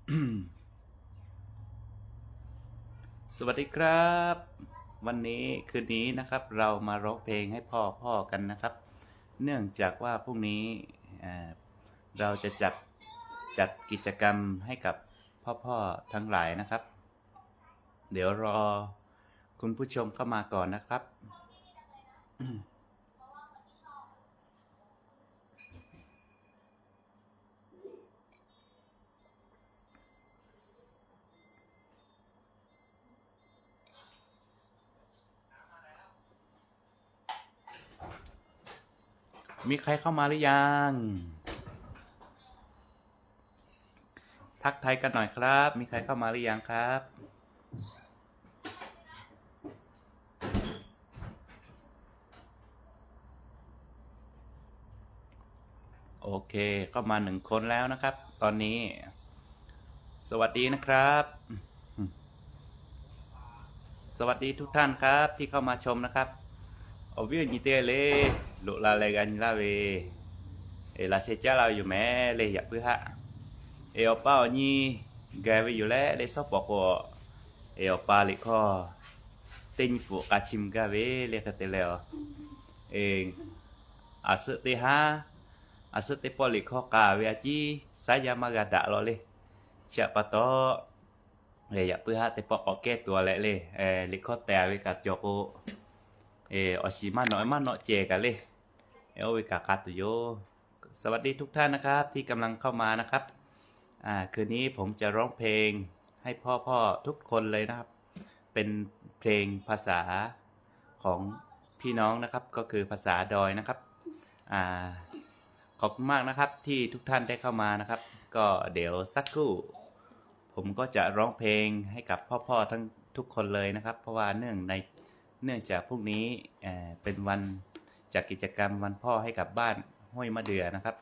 สวัสดีครับ วันนี้คืนนี้นะครับ เรามาร้องเพลงให้พ่อพ่อกันนะครับ เนื่องจากว่าพรุ่งนี้เอ่อเราจะจัดจัดกิจกรรมให้กับพ่อพ่อทั้งหลายนะครับ เดี๋ยวรอคุณผู้ชมเข้ามาก่อนนะครับ มีใครเข้ามาหรือยัง ทักทายกันหน่อยครับ มีใครเข้ามาหรือยังครับ โอเค เข้ามาหนึ่งคนแล้วนะครับ ตอนนี้ สวัสดีนะครับ สวัสดีทุกท่านครับ ที่เข้ามาชมนะครับ Awˬ viˉ awˬ nyi teˇ g'aˇ le, loꞈ la leh g'a nyi laˇ ve, laꞈ sheh caˉ laˇ ve yoˬ mehˍ le, yaꞈ puiˉ haˆ. Awˬ pa awˬ nyi gaˬ ve yoˬ leh le, shawˉ pawˍ k'o, awˬ pa liꞈ hkawˇ teˇ nyi pfuhꞈ k'a chiˇ mvuh gaˇ ve le hk'e te leh, aˬ suhˆ teˇ haˉ, aˬ suhˆ teˇ pawˆ liꞈ hkawˇ k'a ve a ciˉ saˉ yaˇ maˇ g'a daꞈ law le. Chi htaꞈ pa taw, yaꞈ puiˉ haˆ teˇ pawˆ k'awꞈ kehˉ tuˬ leh le, liꞈ hkawˇ tehˬ ve kaꞈ cawˬ k'o, awˬ shiˍ maˇ nawꞈ maˇ nawꞈ ceh kaꞈ le, oˇ ve kaꞈ k'a tuˬ yoˬ. สวัสดีทุกท่านนะครับ ที่กำลังเข้ามานะครับ อ่า คืนนี้ผมจะร้องเพลงให้พ่อๆทุกคนเลยนะครับ เป็นเพลงภาษาของพี่น้องนะครับ ก็คือภาษาดอยนะครับ อ่า ขอบคุณมากนะครับที่ทุกท่านได้เข้ามานะครับ ก็เดี๋ยวสักครู่ ผมก็จะร้องเพลงให้กับพ่อๆทั้งทุกคนเลยนะครับ เพราะว่าเนื่องใน เนื่องจากพรุ่งนี้เอ่อเป็นวันจัดกิจกรรมวันพ่อให้กับบ้านห้วยมะเดื่อนะครับ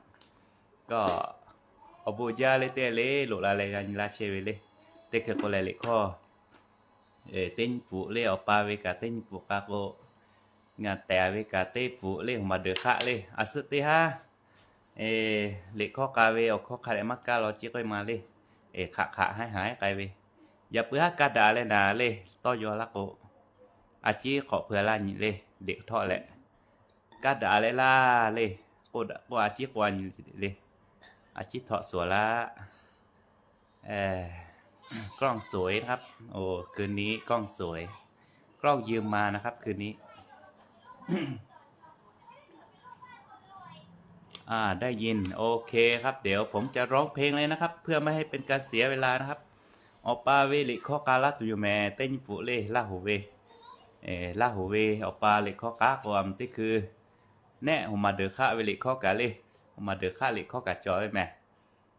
ก็ awˬ bon jaˇ le teˇ le, loꞈ la leh g'a nyi laˇ chehˇ ve le. Teˇ hkui k'o leh liꞈ hkawˇ teˇ nyi pfuhꞈ le, awˬ pa ve kaꞈ teˇ nyi pfuhꞈ k'a k'o, ngaˬ tehˬ ve kaꞈ teˇ pfuhꞈ le, maˍ deuˬ hk'aˆ le, a suhˆ teˇ haˉ. Liꞈ hkawˇ k'a ve awˬ hkawˇ hk'a dehꞈ maˇ kaˇ law, chi k'oˆ e ma le. Hk'aꞈ hk'aꞈ haiˉ haiˉ k'ai ve, yaꞈ puiˉ haˉ kaˇ daꞈ leh naˍ le, tawˇ yaw laˇ k'o, a ciˉ hk'awꞈ hpui laˇ nyi le, liꞈ htawˆ leh, kaˇ daꞈ leh laˇ le, k'oˆ a ciˉ k'oˆ a nyi le, a ciˉ htawˆ suhˍ laˇ. กล้องสวยนะครับ โอ้ คืนนี้กล้องสวย กล้องยืมมานะครับ คืนนี้ อ่า ได้ยิน โอเคครับ เดี๋ยวผมจะร้องเพลงเลยนะครับ เพื่อไม่ให้เป็นการเสียเวลานะครับ Awˬ pa ve liꞈ hkawˇ k'a laˇ tuˬ yoˬ mehˍ, teˇ nyi pfuhꞈ le, Laˇ hoˍ ve, Laˇ hoˍ ve awˬ pa liꞈ hkawˇ k'a k'o, a mvuh teˇ hkui nehˆ, maˍ deuˬ hk'aˆ ve liꞈ hkawˇ kaꞈ le, maˍ deuˬ hk'aˆ liꞈ hkawˇ kaꞈ cawˬ ve mehˍ.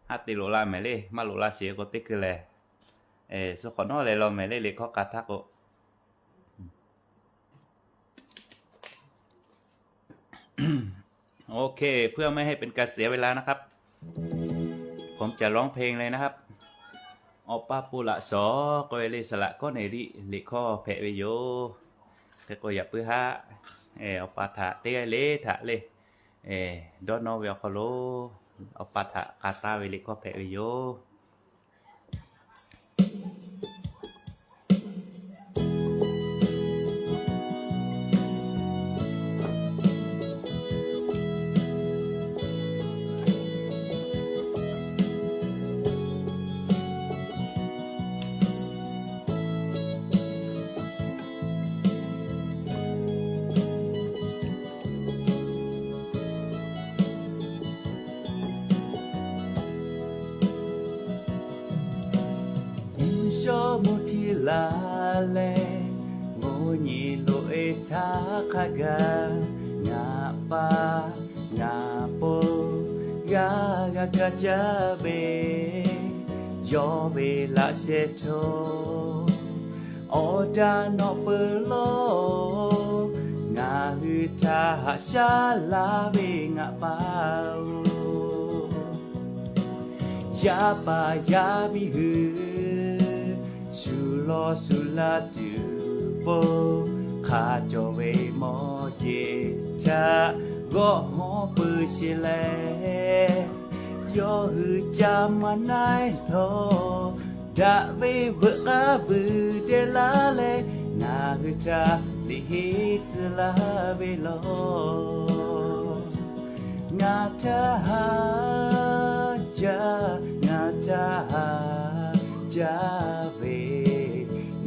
Haˉ te loꞈ la mehˍ le, maˇ loꞈ la sheˍ k'o teˇ hkui lehˬ, suh hk'awꞈ nawˉ leh law mehˍ le, liꞈ hkawˇ k'a htaˇ k'o. OK, เพื่อไม่ให้เป็นการเสียเวลานะครับ ผมจะร้องเพลงเลยนะครับ Awˬ pa pon laꞈ shawˍ k'oˆ ve le, saˍ laꞈ kawˉ neˍ riˆ liꞈ hkawˇ hpehꞈ ve yoˬ. Hk'e k'o yaꞈ puiˉ haˆ, awˬ pa htaꞈ teˇ g'aˇ le htaꞈ le, dawˇ nawˇ ve awˬ hk'aw lo, awˬ pa htaꞈ k'a taˍ ve liꞈ hkawˇ hpehꞈ ve yoˬ. Mvuhˇ shawˉ mvuhˇ htiˇ la leh, mvuhˇ nyi loꞈ e htaˇ hk'a gaˬ, ngaˬ pa ngaˬ po g'a g'a kaˇ caˇ ve, yawˇ ve laꞈ sheh hto awˬ daꞈ nawˬ peuˬ law, ngaˬ hui htaꞈ haꞈ shaˉ laˇ ve ngaˬ pa-oˬ. Yaˇ paˍ yaˇ miˇ hui shu lawˇ shu laˇ tuˬ po, hk'a cawˬ ve mawˇ jeˬ htaꞈ g'awˇ hawˉ pui sheˍ leh, Yawˇ hui ca maˇ na-e htawˇ, daꞈ ve veuꞈ k'aˉ vuiˬ deh laˇ leh, ngaˬ hui htaꞈ liꞈ henˇ tcuh laˇ ve law. Ngaˬ htaꞈ haꞈ jaˇ, ngaˬ htaꞈ haꞈ jaˇ ve,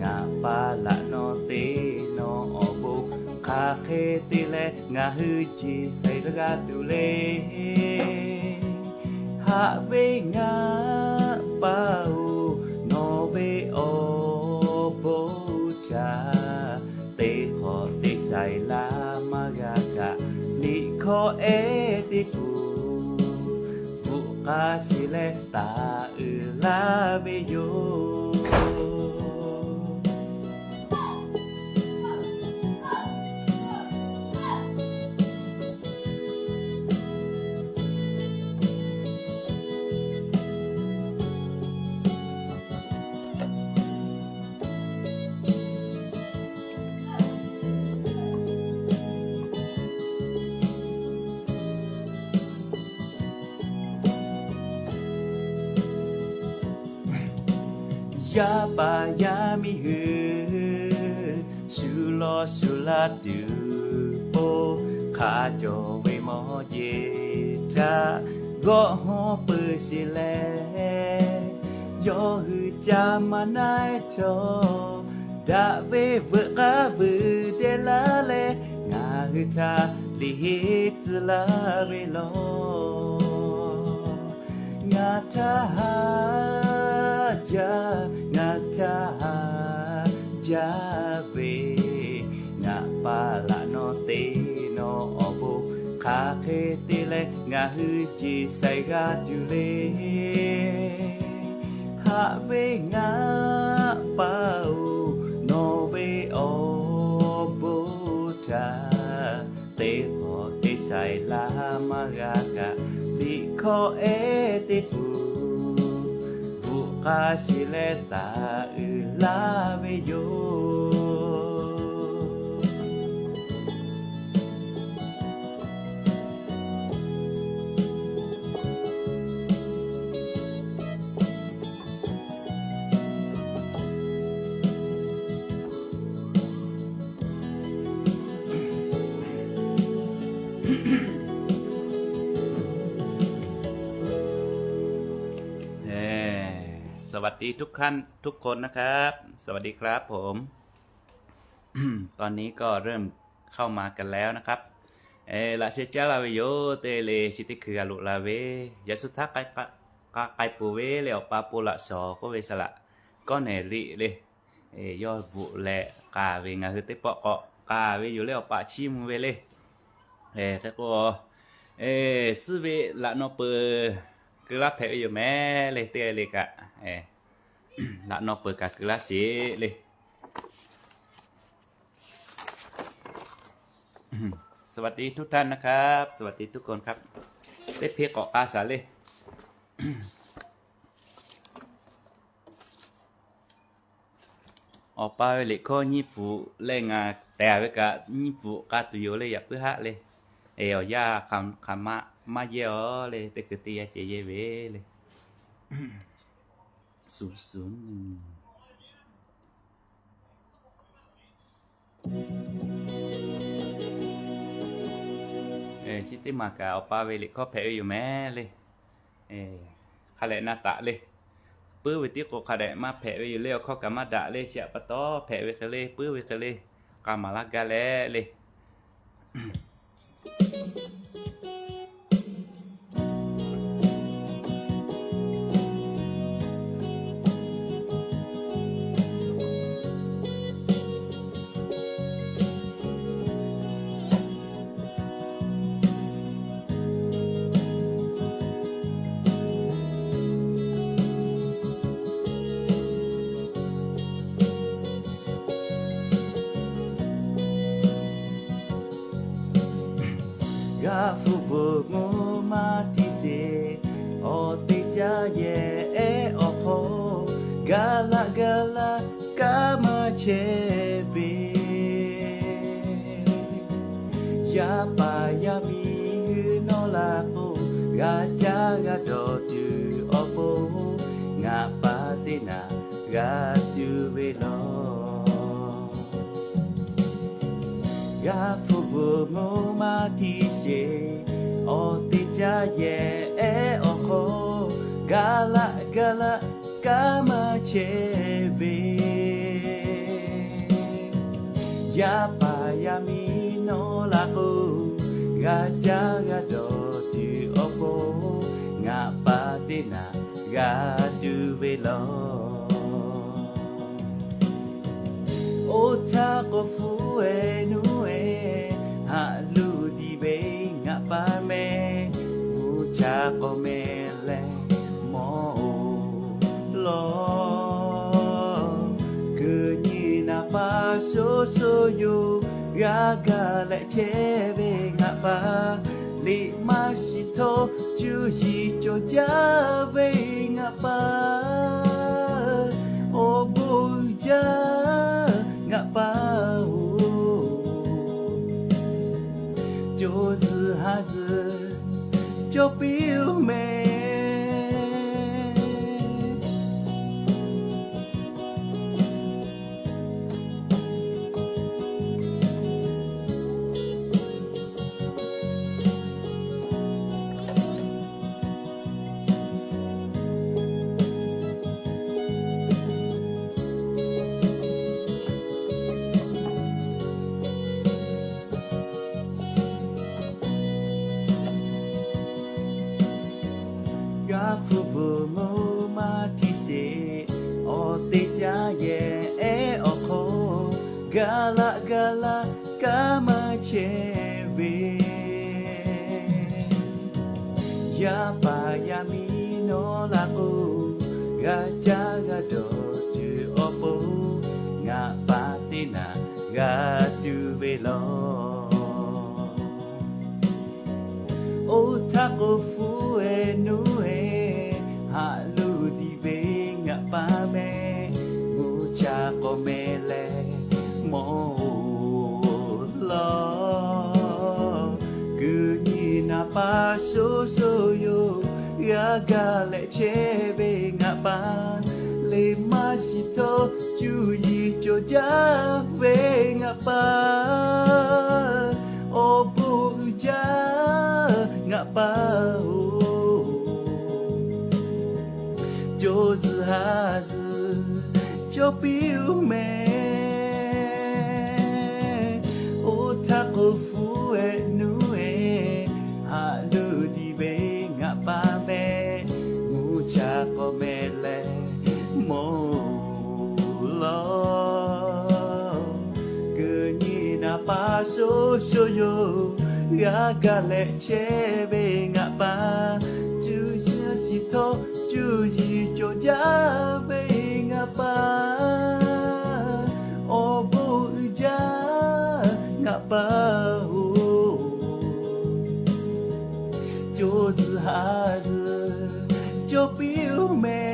ngaˬ pa laꞈ nawˉ teˇ nawˉ awˬ bon hk'aˬ hk'e te leh ngaˬ hui jeˬ shaiˍ g'a tuˬ le. Haꞈ ve ngaˬ pa-oˬ, nawˬ ve awˬ bon htaꞈ teˇ hk'awꞈ teˇ shaiˍ laˇ maˇ g'a kaꞈ, liꞈ hkawˇ ehˉ teˇ tuˬ bvuhꞈ k'a sheˍ leh taˍ uiˍ laˇ ve yoˬ. Yaˇ paˍ yaˇ miˇ hui shu lawˬ shu laˇ tuˬ po, hk'a cawˬ ve mawˇ jeˬ htaꞈ g'awˆ hawˉ peuˬ sheˍ leh, yawˇ hui ca maˇ na-e htawˇ, daꞈ ve veuꞈ k'aˉ vuiˬ deh laˇ leh, ngaˬ hui htaꞈ liꞈ henˇ tcuh laˇ ve law. Ngaˬ htaꞈ haꞈ jaˇ, ngaˬ htaꞈ haꞈ jaˇ ve, ngaˬ pa laꞈ nawˉ teˇ nawˉ awˬ bon hk'aˬ hk'e te leh ngaˬ hui jeˬ shaiˍ g'a tuˬ le. Haꞈ ve ngaˬ pa-oˬ, nawˬ ve awˬ bon htaꞈ teˇ hk'awꞈ teˇ shaiˍ laˇ maˇ g'a kaꞈ, liꞈ hkawˇ ehˉ teˇ tuˬ bvuhꞈ k'a sheˍ leh taˍ uiˍ laˇ ve yoˬ. Eh, สวัสดีทุกท่านทุกคนนะครับ สวัสดีครับผม ตอนนี้ก็เริ่มเข้ามากันแล้วนะครับ Eh, laꞈ sheh caˉ laˇ ve yoˬ. Teˇ le chi teˇ hkui g'a loꞈ la ve, yaꞈ shu htaˇ k'a k'ai peuˬ ve le, awˬ pa po laꞈ shawˍ k'oˆ ve saˍ laꞈ kawˉ nehˬ liꞈ le. Yawˇ bvuhꞈ leh k'a ve ngaˬ hui teˇ pawˆ k'awꞈ k'a ve yoˬ le, awˬ paˆ chiˇ mvuh ve le. Hk'e k'o, suhˉ ve laꞈ naw peuˬ keu laˇ hpehꞈ ve yoˬ mehˍ le, teˇ le kaꞈ, laꞈ naw peuˬ kaꞈ keu laˇ sheˍ le. สวัสดีทุกท่านนะครับ สวัสดีทุกคนครับ Teˇ hpeˇ k'awꞈ k'a shaˍ le. Awˬ pa ve liꞈ hkawˇ nyiˇ pfuhˍ leh ngaˬ tehˬ ve kaꞈ nyiˇ pfuhˍ k'a tuˬ yoˬ le, yaꞈ puiˉ haˆ le. Awˬ yanˇ hk'aˬ ma maˇ yehˇ aˬ le, teˇ hkui teˇ yanˇ ceh yehˇ ve le. Suˍ suˍ Chi teˇ maˬ kaꞈ awˬ pa ve liꞈ hkawˇ hpehꞈ ve yoˬ mehˍ le. Hk'a dehꞈ na taꞈ le. Puiˉ ve tiˉ k'o hk'a dehꞈ maˇ hpehꞈ ve yoˬ le, awˬ hkawˇ kaꞈ maˇ daꞈ le, chi htaꞈ pa taw hpehꞈ ve hk'e le, puiˉ ve hk'e le, k'a maˍ laˇ gaˇ leh le. G'a hpu bvuhꞈ mvuhˇ maˇ tiˇ sheˍ, awˬ teˇ caˇ yehˬ ehˉ awˬ hk'aw, gaˬ laꞈ gaˬ laꞈ kaꞈ maˇ chehˇ ve, yaˇ paˍ yaˇ miˇ hui nawˇ la k'o, g'a caˇ g'a dawˬ g'a tuˬ ve laˬ. G'a hpu bvuhˬ mvuhˇ maˇ tiˇ sheˍ, awˬ teˇ caˇ yehˬ ehˉ awˬ hk'aw, gaˬ laˆ gaˬ laˆ kaꞈ maˇ chehˇ ve. Yaˇ paˍ yaˇ miˇ nawˬ laꞈ k'o, g'a caˇ g'a dawˬ tuˬ awˬ pon, ngaˬ pa teˇ naˬ g'a tuˬ ve laˬ. Oˇ htaˇ k'o hpu eh nuˇ eh, haꞈ luˬ diˬ ve ngaˬ pa meh, mvuhˇ cha k'awꞈ meh leh mawˬ oˬ laˬ. Kuˬ nyi naˍ pa shoˉ shoˉ yoˬ, g'a gaˬ leh chehˇ ve ngaˬ pa, liꞈ maˇ shiˍ htawˇ cuˇ yiˍ cawˬ jaˇ ve ngaˬ pa, awˬ bon uiˍ jaˇ ngaˬ pa oˬ. Cawˬ zuhˬ ha zuhˬ cawˬ piˇ oˬ meh. G'a hpu bvuhˬ mvuhˇ maˇ tiˇ sheˍ, awˬ teˇ caˇ yehˬ ehˉ awˬ hk'aw, gaˬ laˆ gaˬ laˆ kaꞈ maˇ chehˇ ve. Yaˇ paˍ yaˇ miˇ nawˬ laꞈ k'o, g'a caˇ g'a dawˬ tuˬ awˬ pon, ngaˬ pa teˇ naˬ g'a tuˬ ve laˬ. Oˇ htaˇ k'o hpu eh nuˇ eh, haꞈ luˬ diˬ ve ngaˬ pa meh, mvuhˇ cha k'awꞈ meh leh mawˬ oˬ laˬ. Kuˬ nyi naˍ pa shoˉ shoˉ yoˬ, g'a gaˬ leh chehˇ ve ngaˬ pa, liꞈ maˇ shiˍ htawˇ cuˇ yiˍ cawˬ jaˇ ve ngaˬ pa, awˬ bon uiˍ jaˇ ngaˬ pa oˬ. Cawˬ zuhˬ ha zuhˬ cawˬ piˇ oˬ meh. Oˇ htaˇ k'o hpu eh nuˇ eh, haꞈ luˬ diˬ ve ngaˬ pa meh, mvuhˇ cha k'awꞈ meh leh mawˬ oˬ laˬ. Kuˬ nyi naˍ pa shoˉ shoˉ yoˬ, g'a gaˬ leh chehˇ ve ngaˬ pa, cuˇ yiˍ shiˍ htawˇ cuˇ yiˍ cawˬ jaˇ ve ngaˬ pa, awˬ bon uiˍ jaˇ ngaˬ pa oˬ. Cawˬ zuhˬ ha zuhˬ cawˬ piˇ oˬ meh.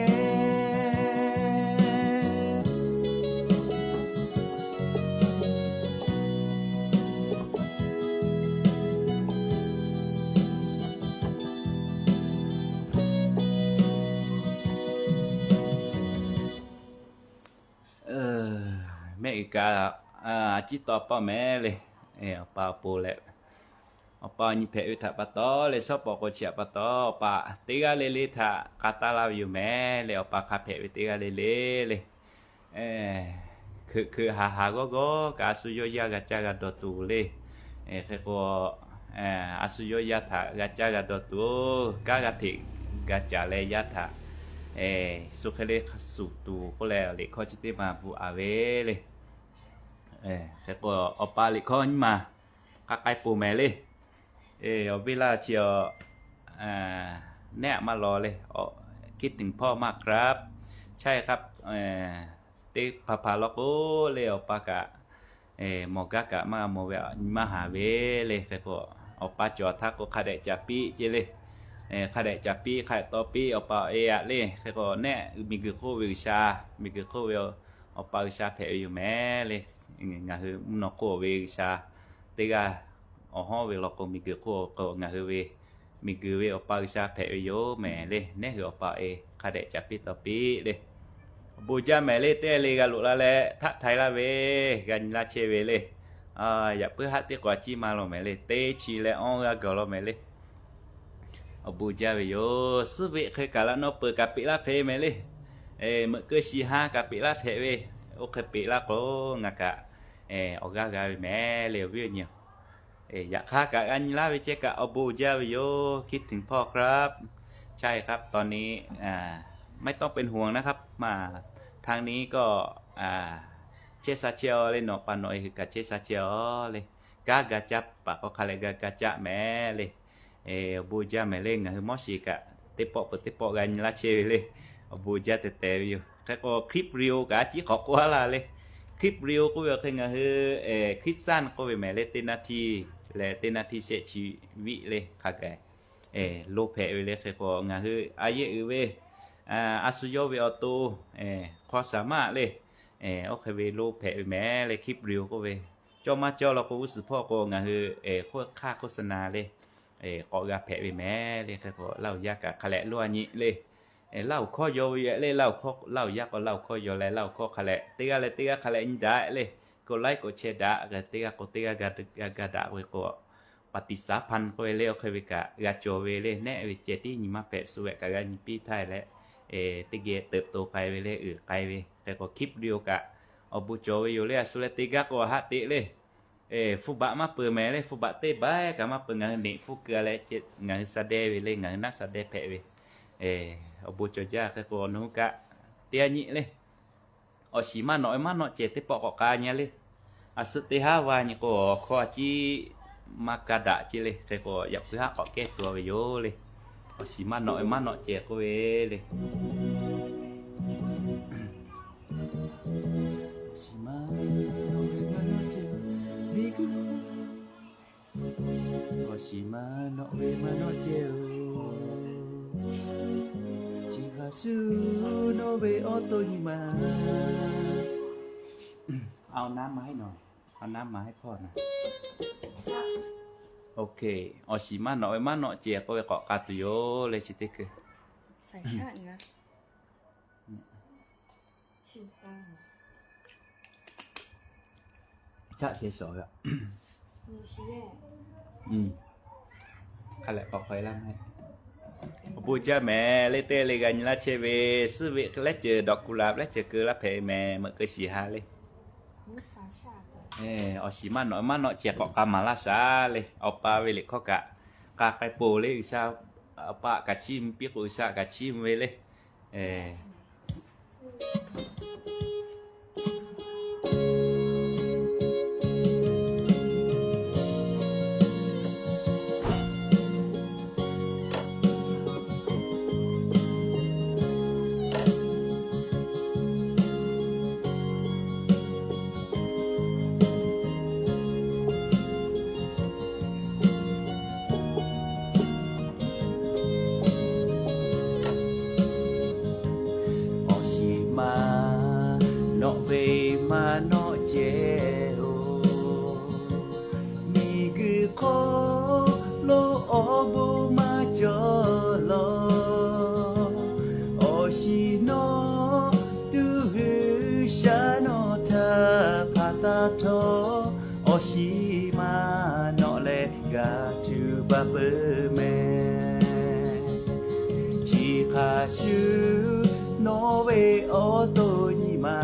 Mehˆ g'uiˬ kaꞈ, a ciˉ tawˆ pawˆ meh le. Awˬ pa awˬ pon leh, awˬ pa awˬ nyi hpehꞈ ve htaꞈ pa taw leh, shawˉ pawˍ k'o chi htaꞈ pa taw, awˬ pa teˇ g'aˇ le le htaꞈ k'a taˇ laˇ ve yoˬ meh le. Awˬ pa hk'a hpehꞈ ve teˇ g'aˇ le le le, hkeuꞈ hkeuꞈ haˍ haˍ g'awˇ g'awˇ kaꞈ a shu yawˇ yaˇ g'a caˇ g'a dawˬ tuˬ le. Hk'e k'o, a shu yawˇ yaˇ htaꞈ g'a caˇ g'a dawˬ tuˬ, kanˉ g'a hteꞈ g'a caˍ leh yaˇ htaꞈ shu hk'e le suˍ tuˬ k'oˆ leh, liꞈ hkawˇ chi teˇ ma bvuhꞈ a ve le. Hk'e k'o, awˬ pa liꞈ hkawˇ nyiˇ ma k'a k'ai pon meh le. Awˬ viˉ laˇ chi a, neˉ aꞈ maˇ law le, คิดถึงพ่อมากครับ ใช่ครับ teˇ hpaˍ hpaˍ law k'o le, awˬ pa kaꞈ mawˬ gaˇ kaꞈ maˇ g'a mawˬ ve, nyi maˇ haˍ ve le. Hk'e k'o, awˬ pa cawˬ htaˇ k'o hk'a dehꞈ caˍ piˇ ce le. Hk'a dehꞈ caˍ piˇ, hk'a dehꞈ taw piˇ awˬ pa awˬ e aꞈ le. Hk'e k'o, neˉ miˬguiˬ hk'oˆ ve G'uiˬsha, miˬguiˬ hk'oˆ ve awˬ pa G'uiˬsha hpehꞈ ve yoˬ meh le. Ngaˬ hui mvuhˇ naw hk'oˆ ve G'uiˬsha teˇ g'aˇ, awˬ hawˉ ve law k'o miˬguiˬ hk'oˆ k'o ngaˬ hui ve miˬguiˬ ve awˬ pa G'uiˬsha hpehꞈ ve yoˬ meh le. Neˉ hui awˬ pa awˬ e hk'a dehꞈ caˍ piˇ taw piˇ le. Awˬ bon jaˇ mehˍ le, teˇ g'aˇ le g'a loꞈ la leh htaˆ htaiˍ laˇ ve, g'a nyi laˇ chehˇ ve le. Yaꞈ puiˉ haˆ teˇ k'awꞈ ciˇ ma law mehˍ le, teˇ chi leh awˇ g'a gaˬ law mehˍ le. Awˬ bon jaˇ ve yoˬ. Suhˉ veˆ hk'e kaꞈ laꞈ nawˉ peuˬ kaꞈ peꞈ laˇ hpehꞈ ve mehˍ le. Meuꞈ keu shiˍ ha kaꞈ peꞈ laˇ hpehꞈ ve, oˇ hk'e peꞈ laˇ k'o ngaˬ kaꞈ awˬ g'aˇ g'a ve mehˍ le, awˬ viˉ awˬ nyi. Yaꞈ hk'aˇ kaꞈ g'a nyi laˇ ve ceh kaꞈ awˬ bon jaˇ ve yoˬ. คิดถึงพ่อครับ ใช่ครับ ตอนนี้ ไม่ต้องเป็นห่วงนะครับ มาทางนี้ก็ chehˇ sha chehˇ-aw le, nawˬ pa nawˬ e hui kaꞈ chehˇ sha chehˇ-aw le. Kanˉ ga caˇ paˍ k'o hk'a leh ga ga caˇ mehˍ le. Awˬ bon jaˇ mehˍ le, ngaˬ hui mawˇ shiˍ kaꞈ teˇ pawˆ peuˬ teˇ pawˆ g'a nyi laˇ chehˇ ve le. Awˬ bon jaˇ tehꞈ tehꞈ ve yoˬ. Hk'e k'o clip video kaꞈ a ciˉ k'awꞈ k'oˆ laˇ le. Clip video k'oˆ ve awˬ hk'e ngaˬ hui Christian k'oˆ ve mehˍ le, teˇ naˇ htiˇ leh teˇ naˇ htiˇ shehˆ chi viˆ le hk'a gaˬ lo hpehꞈ ve le. Hk'e k'o ngaˬ hui a yehˇ uiˍ ve a shu yawˇ ve awˬ to hk'aw shaˍ maˆ le. Oˇ hk'e ve lo hpehꞈ ve mehˍ le, clip video k'oˆ ve. Cawˇ maˇ cawˇ law k'o g'uˇ suhˍ hpawˇ k'o ngaˬ hui hk'oˆ hk'aˇ โฆษณา le k'awꞈ g'a hpehꞈ ve mehˍ le. Hk'e k'o Laˇ huˍ yaˇ kaꞈ hk'a leh loˇ a nyi le. Laˇ huˍ hkawˇ yaw ve yoˬ le. Laˇ huˍ hkawˇ, Laˇ huˍ yaˇ k'o Laˇ huˍ hkawˇ yaw leh Laˇ huˍ hkawˇ hk'a leh teˇ g'aˇ leh teˇ g'aˇ hk'a leh nyi daꞈ le. K'o like k'o share daꞈ, teˇ g'aˇ k'o teˇ g'aˇ g'a ga daꞈ ve k'o ปฏิสัมพันธ์ k'oˆ ve le, oˇ hk'e ve kaꞈ g'a cawˬ ve le. Nehˆ ve ceh tiˉ nyi maˇ hpehꞈ, suh ve kaꞈ g'a nyi piˇ htaˇ leh teˇ geh เติบโต k'ai ve le, uiˍ k'ai ve. Hk'e k'o clip video kaꞈ awˬ bon cawˬ ve yoˬ le. A shu leh teˇ g'aˇ k'o haˆ teꞈ le. Hpu baꞈ maˇ peuˬ mehˍ le, hpu baꞈ teˇ baˬ kaꞈ maˇ peuˬ, ngaˬ hui neꞈ hpfuhˇ keu leh ngaˬ hui sha dehˇ ve le, ngaˬ hui naˆ sha dehˇ hpehꞈ ve. Awˬ bon cawˬ jaˇ. Hk'e k'o nawˬ hui kaꞈ teˇ g'aˇ nyi le. Awˬ shiˍ maˇ nawꞈ ve maˇ nawꞈ ceh teˇ pawˆ k'awꞈ k'a nyi le. A suh teˇ haˉ va nyi k'o awˬ hkawˇ a ciˉ maˇ kaˇ daꞈ ce le. Hk'e k'o yaꞈ puiˉ haˉ k'awꞈ kehˉ tuˬ ve yoˬ le. Awˬ shiˍ maˇ nawꞈ ve maˇ nawꞈ ceh k'oˆ ve le. Awˬ shiˍ maˇ nawꞈ ve maˇ nawꞈ ceh, miˬ guiˬ hk'oˆ. Awˬ shiˍ maˇ nawꞈ ve maˇ nawꞈ ceh-oˬ, chi hk'a shuˍ nawˬ ve awˬ to nyi ma. Awˬ naˉ maˇ heˆ nawˬ, awˬ naˉ maˇ heˆ hpawˇ na. OK, awˬ shiˍ maˇ nawꞈ ve maˇ nawꞈ ceh k'oˆ ve k'awꞈ k'a tuˬ yoˬ le chi teˇ hkui. Chaˆ sheh shawˍ ve. Hk'a leh k'awꞈ k'ai laˇ mehˍ. Awˬ bon jaˇ mehˍ le, teˇ g'aˇ le g'a nyi laˇ chehˇ ve, suhˉ ve leh ceuˬ dawˬ kuˬ laꞈ leh ceuˬ keu laˇ hpehꞈ ve mehˍ, meuꞈ keu shiˍ ha le. Awˬ shiˍ maˇ nawꞈ maˇ nawꞈ ceh k'awꞈ k'a maˍ laˇ shaˍ le. Awˬ pa ve liꞈ hkawˇ kaꞈ k'a k'ai peuˬ le, G'uiˬsha, Awˬ pa kaꞈ chiˇ mvuh piˇ k'o G'uiˬsha kaꞈ chiˇ mvuh ve le. Awˬ shiˍ maˇ nawꞈ ve maˇ nawꞈ ceh-oˬ, miˬguiˬ hk'oˆ lo awˬ bon maˇ cawˬ lawˬ. Awˬ shiˍ nawꞈ tuˬ G'uiˬsha nawˬ htaꞈ hpanˍ taˇ htawˇ, awˬ shiˍ maˇ nawꞈ leh g'a tuˬ baˬ peuˬ mehˍ. Chi hk'a shuˍ nawˬ ve awˬ to nyi ma,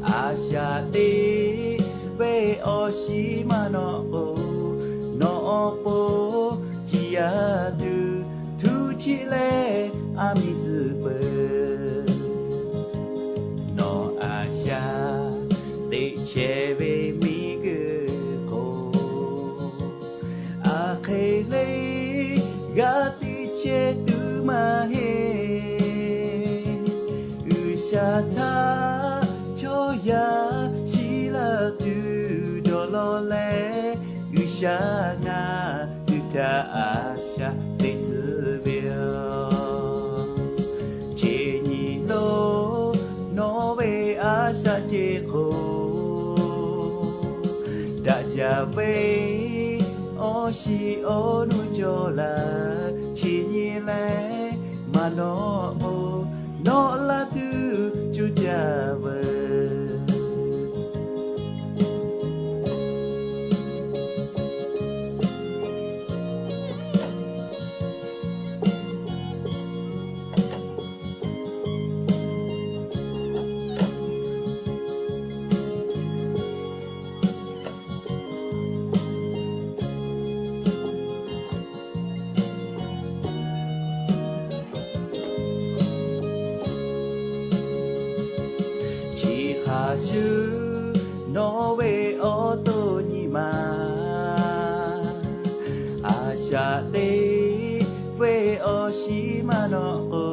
a shaꞈ teꞈ ve awˬ shiˍ maˇ nawꞈ k'o, nawˬ awˬ pon ciˍ yaˇ tuˬ htu chiˆ leh aˬ miˍ tcuh peuˬ. Nawˬ a shaꞈ teꞈ chehˇ ve miˬguiˬ hk'oˆ, a hk'e le g'a teꞈ chehˇ tuˬ maˇ heˆ. G'uiˬsha htaꞈ chaw yaˇ shiˍ laˇ tuˬ dawˬ law leh, G'uiˬsha ngaˬ hui htaꞈ a shaꞈ teꞈ tcuh ve yoˬ. Chi nyi lo nawˬ ve a shaꞈ ceh hk'oˆ, daꞈ jaˇ ve awˬ shiˍ awˬ nu cawˬ laˇ. Chi nyi leh maˇ nawꞈ k'o, nawˬ Shu nawˬ ve awˬ to nyi ma, a shaꞈ teꞈ ve awˬ shiˍ maˇ nawꞈ k'o,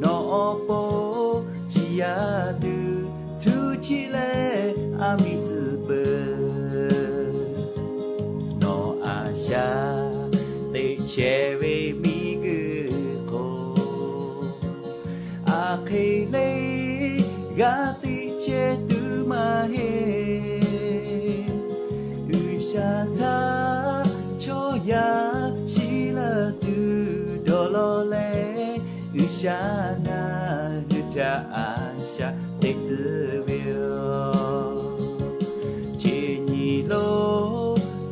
nawˬ awˬ pon ciˍ yaˇ tuˬ htu chiˇ leh a miˍ tcuhˍ peuˬ. Nawˬ a shaꞈ teꞈ chehˇ ve miˬ guiˬ hk'oˆ, a hk'e le g'a teꞈ chehˇ tuˬ maˇ heˆ. G'uiˬsha htaˇ chaw yaˇ shiˍ laˇ tuˬ dawˬ law leh, G'uiˬsha ngaˬ hui htaꞈ a shaꞈ teꞈ tcuh ve yoˬ. Chi nyi lo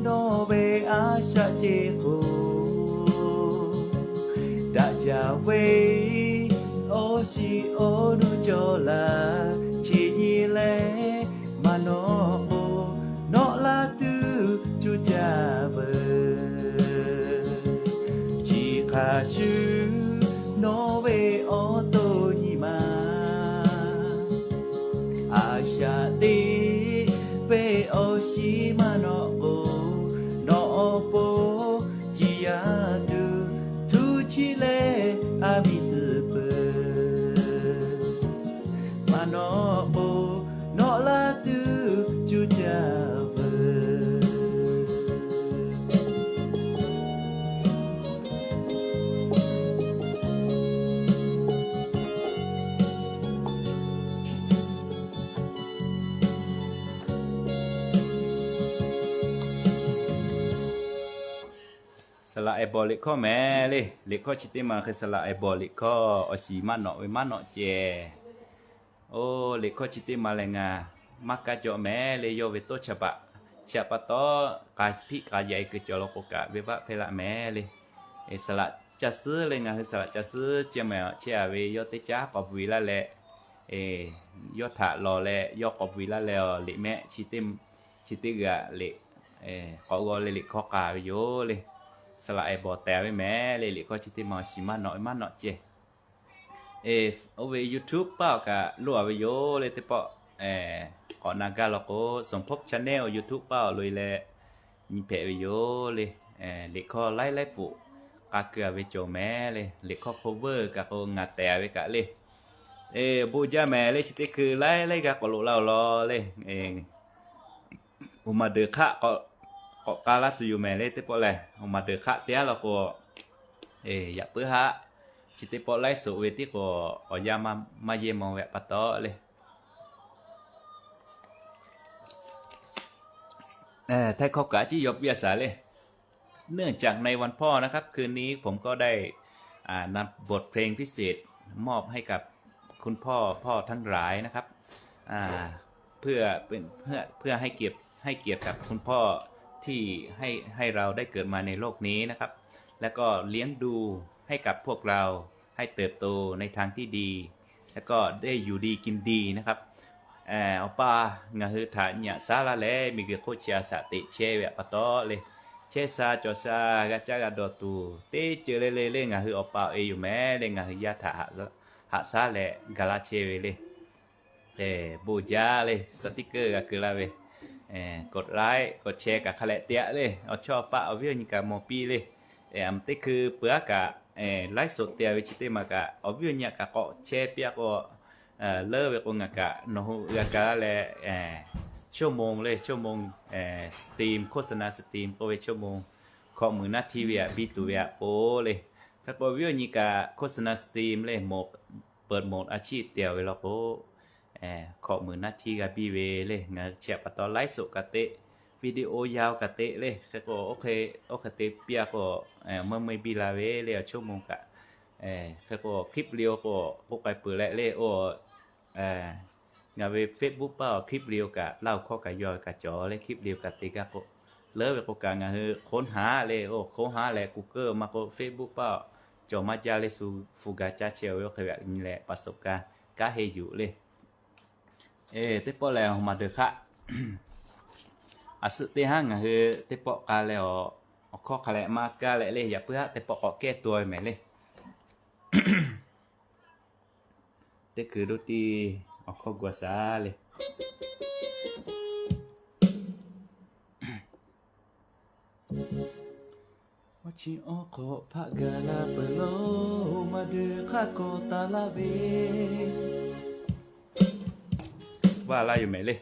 nawˬ ve a shaꞈ ceˇ k'o, daꞈ jaˇ ve awˬ shiˍ awˬ nu cawˬ laˇ. Chi nyi leh maˇ nawꞈ k'o, nawꞈ la tuˬ cuˇ caˇ veuˬ. Chi hk'a shuˍ nawˬ ve awˬ to nyi ma, a shaꞈ teꞈ ve awˬ shiˍ maˇ nawꞈ k'o, nawˬ awˬ pon ciˍ yaˇ tuˬ htu chiˇ leh a miˍ tcuhˍ peuˬ. Maˇ nawꞈ k'o, nawꞈ la tuˬ cuˇ caˇ veuˬ. Saˍ laꞈ ehˍ bawˬ liꞈ hkawˇ mehˍ le. Liꞈ hkawˇ chi teˇ ma hk'e saˍ laꞈ ehˍ bawˬ liꞈ hkawˇ, awˬ shiˍ maˇ nawꞈ ve maˇ nawꞈ ceh. Oˇ, liꞈ hkawˇ chi teˇ ma lehˬ ngaˬ maˇ kaˇ jaw mehˍ le. Yawˇ ve toˇ chaˇ baꞈ chi htaꞈ pa taw, k'a hpiˆ k'a yaꞈ e kuiˬ cawˬ law k'o kaꞈ, venˇbaˆ hpehˇ laˆ mehˍ le. Saˍ laꞈ ca suhˉ le, ngaˬ hui saˍ laꞈ ca suhˉ ceh mehˍ chehˇ a ve, yawˇ teˇ caˉ k'awꞈ bvuhˬ e laˇ leh, yawˇ htaꞈ lawˬ leh yawˇ k'awꞈ bvuhˬ e laˇ leh, awˬ liꞈ mehˆ chi teˇ g'aˇ liꞈ k'awꞈ g'aw leh liꞈ hkawˇ k'a ve yoˬ le. Saˍ laꞈ ehˍ bawˬ tehˬ ve mehˍ le. Liꞈ hkawˇ chi teˇ ma awˬ shiˍ maˇ nawꞈ maˇ nawꞈ ceh. Oˇ ve YouTube paˆ awˬ kaꞈ loˇ a ve yoˬ le. Teˇ pawˆ k'awꞈ na gaˇ law k'o, Song Pop Channel YouTube paˆ awˬ loꞈ e leh nyi hpehꞈ ve yoˬ le. Liꞈ hkawˇ laiˉ laiˉ pfuhˍ k'a keu a ve cawˬ mehˍ le. Liꞈ hkawˇ cover kaꞈ k'o ngaˬ tehˬ a ve kaꞈ le. Bon jaˇ mehˍ le. Chi teˇ hkui laiˉ laiˉ g'aˇ k'awꞈ loꞈ laˇ oˬ law le. Awˬ maˍ deuˬ hk'aˆ k'awꞈ k'a laˇ tuˬ yoˬ mehˍ le. Teˇ pawˆ lehˬ awˬ maˍ deuˬ hk'aˆ te aˉ law k'o, yaꞈ puiˉ haˆ. Chi teˇ pawˆ laiˉ soꞈ ve tiˉ k'o, awˬ yanˇ maˇ yehˇ maw ve pa taw le. Htaiˇ hkawˇ kaꞈ ciˉ yaw piˇ a shaˍ le. เนื่องจากในวันพ่อนะครับ คืนนี้ผมก็ได้ อ่า นำบทเพลงพิเศษมอบให้กับคุณพ่อพ่อทั้งหลายนะครับ อ่า เพื่อเป็น เพื่อ เพื่อให้เกียรติ ให้เกียรติกับคุณพ่อที่ให้ ให้เราได้เกิดมาในโลกนี้นะครับ แล้วก็เลี้ยงดูให้กับพวกเราให้เติบโตในทางที่ดี แล้วก็ได้อยู่ดีกินดีนะครับ Awˬ pa ngaˬ hui htaꞈ nyi aꞈ shaˉ laˇ leh, miˬguiˬ hk'oˆ chi a shaꞈ teꞈ chehˇ ve pa taw le, chehˇ sha cawˬ sha g'a caˇ g'a dawˬ tuˬ teˇ ceuˬ le le le ngaˬ hui awˬ pa awˬ e yoˬ mehˍ le. Ngaˬ hui yaˇ htaꞈ haꞈ shaˉ leh ga laˇ chehˇ ve le. Bon jaˇ le, สติกเกอร์ g'a keu laˇ ve, กดไลค์ กดแชร์ kaꞈ hk'a leh te aꞈ le. Awˬ chawˇ awˬ paˆ awˬ viˉ awˬ nyi kaꞈ mawˬ piˇ le. Teˇ hkui peuˬ aˉ kaꞈ, ไลฟ์สด te a ve chi teˇ ma kaꞈ awˬ viˉ awˬ nyi kaꞈ k'awꞈ chehˇ piˇ a k'o, leuˉ ve k'o ngaˬ kaꞈ nawˬ hui g'a ga laˇ leh, ชั่วโมง le, ชั่วโมง stream โฆษณา stream k'oˆ ve ชั่วโมง hkawꞈ muiˬ naˉ htiˇ ve aꞈ biˇ tuˬ ve aꞈ k'o le. Hk'e k'o awˬ viˉ awˬ nyi kaꞈ โฆษณา stream le, เปิดโหมดอาชีพ te a ve law k'o, hkawꞈ muiˬ naˉ htiˇ g'a biˇ ve le. Ngaˬ hui chi aꞈ pa taw ไลฟ์สด kaꞈ te, video ยาว kaꞈ te le. Hk'e k'o oˇ hk'e te piˇ a k'o, meuˇ meuˇ biˇ la ve le awˬ ชั่วโมง kaꞈ. Hk'e k'o คลิป le k'o k'oˆ k'ai peuˬ leh le, oˇ ngaˬ ve Facebook paˆ awˬ คลิป le kaꞈ Laˇ huˍ hkawˇ kaꞈ yaw kaꞈ cawˬ le. คลิป le kaꞈ te gaˇ k'o, leuˉ ve k'o kaꞈ ngaˬ hui ค้นหา le, oˇ ค้นหา leh Google maˇ k'o Facebook paˆ cawˬ maˇ jaˇ le, shu hpu ga caˇ chehˇ ve oˇ hk'e ve aꞈ nyi leh ประสบการณ์ kanˉ heˆ yuˬ le. Teˇ pawˆ lehˬ awˬ maˍ deuˬ hk'aˆ, a suhˆ teˇ haˉ ngaˬ hui teˇ pawˆ k'a leh, awˬ hkawˇ hk'a leh maˇ kaˇ leh le, yaꞈ puiˉ haˆ teˇ pawˆ k'awꞈ kehˇ taw e mehˍ le. Teˇ hkui doˇ tiˇ awˬ hkawˇ gaw shaˍ le. Awˇ chi awˇ hk'awꞈ hpaˆ gaˬ la peuˬ lo, maˇ deuˬ hk'aˆ kawꞈ taˍ laˇ ve. Vaˇ laˇ yoˬ mehˍ le.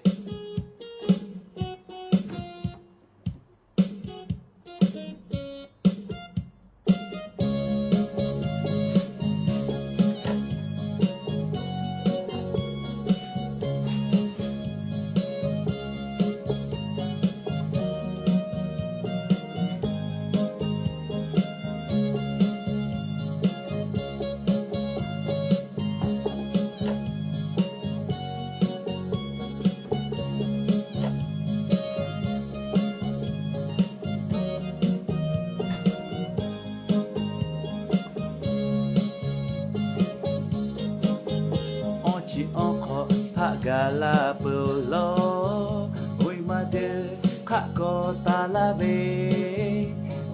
Awˇ chi awˇ hk'awꞈ hpaˆ gaˬ la peuˬ law, oˇ e maˇ deuˬ hk'aˆ kawꞈ taˍ laˇ ve.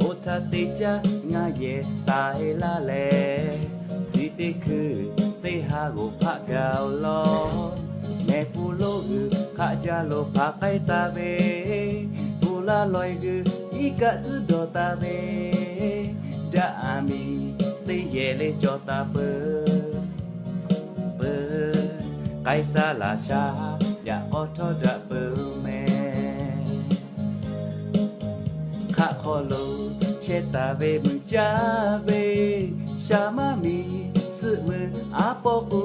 Oˇ htaˇ teˇ caˉ ngaˇ yehˬ taiˍ laˇ leh, chi teˇ hkui teˇ ha g'oˬ hpaˆ gaˬ law. Mehˬ pun lonˉ g'uiˬ hk'aˆ jaˇ lo hpaˍ k'ai taˍ ve, pun laˇ laweh g'uiˬ iˉ kaˆ tcuhˉ dawˬ taˍ ve, daꞈ aˬ miˍ teˇ yehˬ le cawˬ taˍ peuˬ. Peuˬ, Kaiˇsaˍlaˍ sha yaꞈ k'aw htawˇ daꞈ peuˬ mehˍ. Hk'aˆ hk'aw lo chehˇ taˍ ve mui caˇ ve, sha maˇ miˬ suhˆ meuˬ aˉ pawˆ k'o,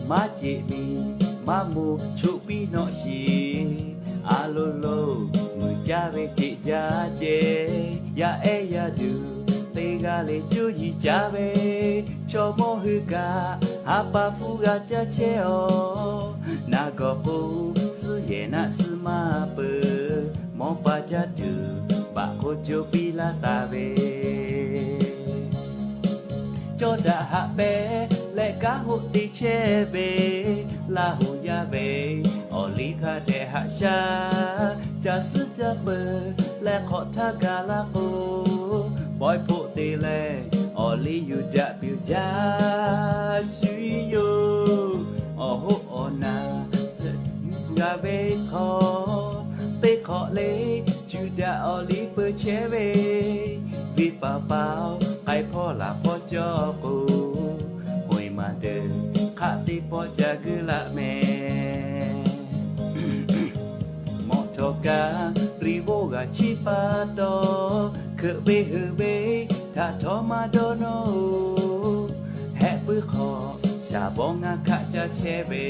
maˇ ceꞈ miˬ maˇ moˍ choꞈ piˇ nawꞈ shiˍ. A lo lo mui caˇ ve ceꞈ jaˇ ceh, yaˇ ehˉ yaˇ duˬ teˇ g'aˇ le cuˇ yiˍ caˇ ve, chaw mawˇ hui kaꞈ ha pa hpfuhˇ g'a caˇ chehˇ awˬ. Naˍ gawˬ k'o, suhˉ yehˬ naˆ suhˉ maˇ peuˬ, mawˇ pa caˇ tuˬ baꞈ hk'oˆ co piˇ laˇ taˍ ve. Cawˇ daꞈ haꞈ pehˉ leh kanˉ hoˆ te chehˇ ve, Laˇ huˍ yaˇ ve awˬ liˇ hk'a dehꞈ haꞈ shaˉ. Ca suhˉ caˇ peuˬ leh hk'awꞈ htaˇ gaˬ laˇ k'o, pawehˇ hpoˆ te leh awˬ liˇ yuˬ daꞈ piˇ-oˬ jaˇ shuˍ yoˬ. Awˬ hoˆ awˬ naˍ g'a ve hk'aw, teˇ hk'awꞈ le cuˇ daꞈ awˬ liˇ peu chehˇ ve, venˇ paˍ paˍ-oˬ, k'ai hpawˇ laˬ hpawˇ cawˇ k'o, oˇ e maˇ deuˬ hk'aˆ teˇ pawˆ ca guiˇ laˆ mehˍ. Mawꞈ htawꞈ kaꞈ riˍ voˇ g'aꞈ chiˇ pa taw, hkeuꞈ ve heuˬ ve htaꞈ htawˇ maˇ dawˇ nawˇ-oˬ. Hehˆ puiˉ hk'aw shaˍ bawˇ ngaˇ hkaˆ caˇ chehˇ ve,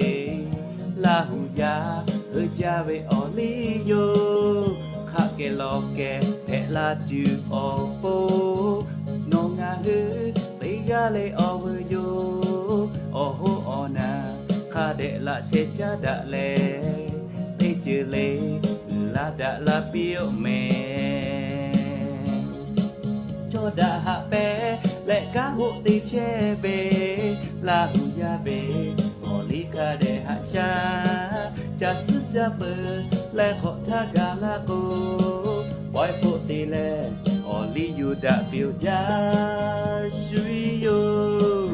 Laˇ huˍ yaˇ heuˆ jaˇ ve awˬ liˇ yoˬ. Hk'aˆ keh law keh hpehꞈ la tuˬ awˬ pon, nawˬ ngaˬ hui teˇ g'aˇ le awˬ veuˬ yoˬ. Awˬ hoˆ awˬ naˍ hk'a dehꞈ laꞈ sheh caˉ daꞈ leh, teˇ ceuˬ le uiˍ la daꞈ la piˇ-oˆ mehˍ. Cawˇ daꞈ haꞈ pehˉ leh kanˉ hoˆ te chehˇ ve, Laˇ huˍ yaˇ ve awˬ liˇ hk'a dehꞈ haꞈ shaˉ. Ca suhˉ caˇ peuˬ leh hk'awꞈ htaˇ gaˬ laˇ k'o, pawehˇ hpoˆ te leh awˬ liˇ yuˬ daꞈ piˇ-oˬ jaˇ shuˍ yoˬ.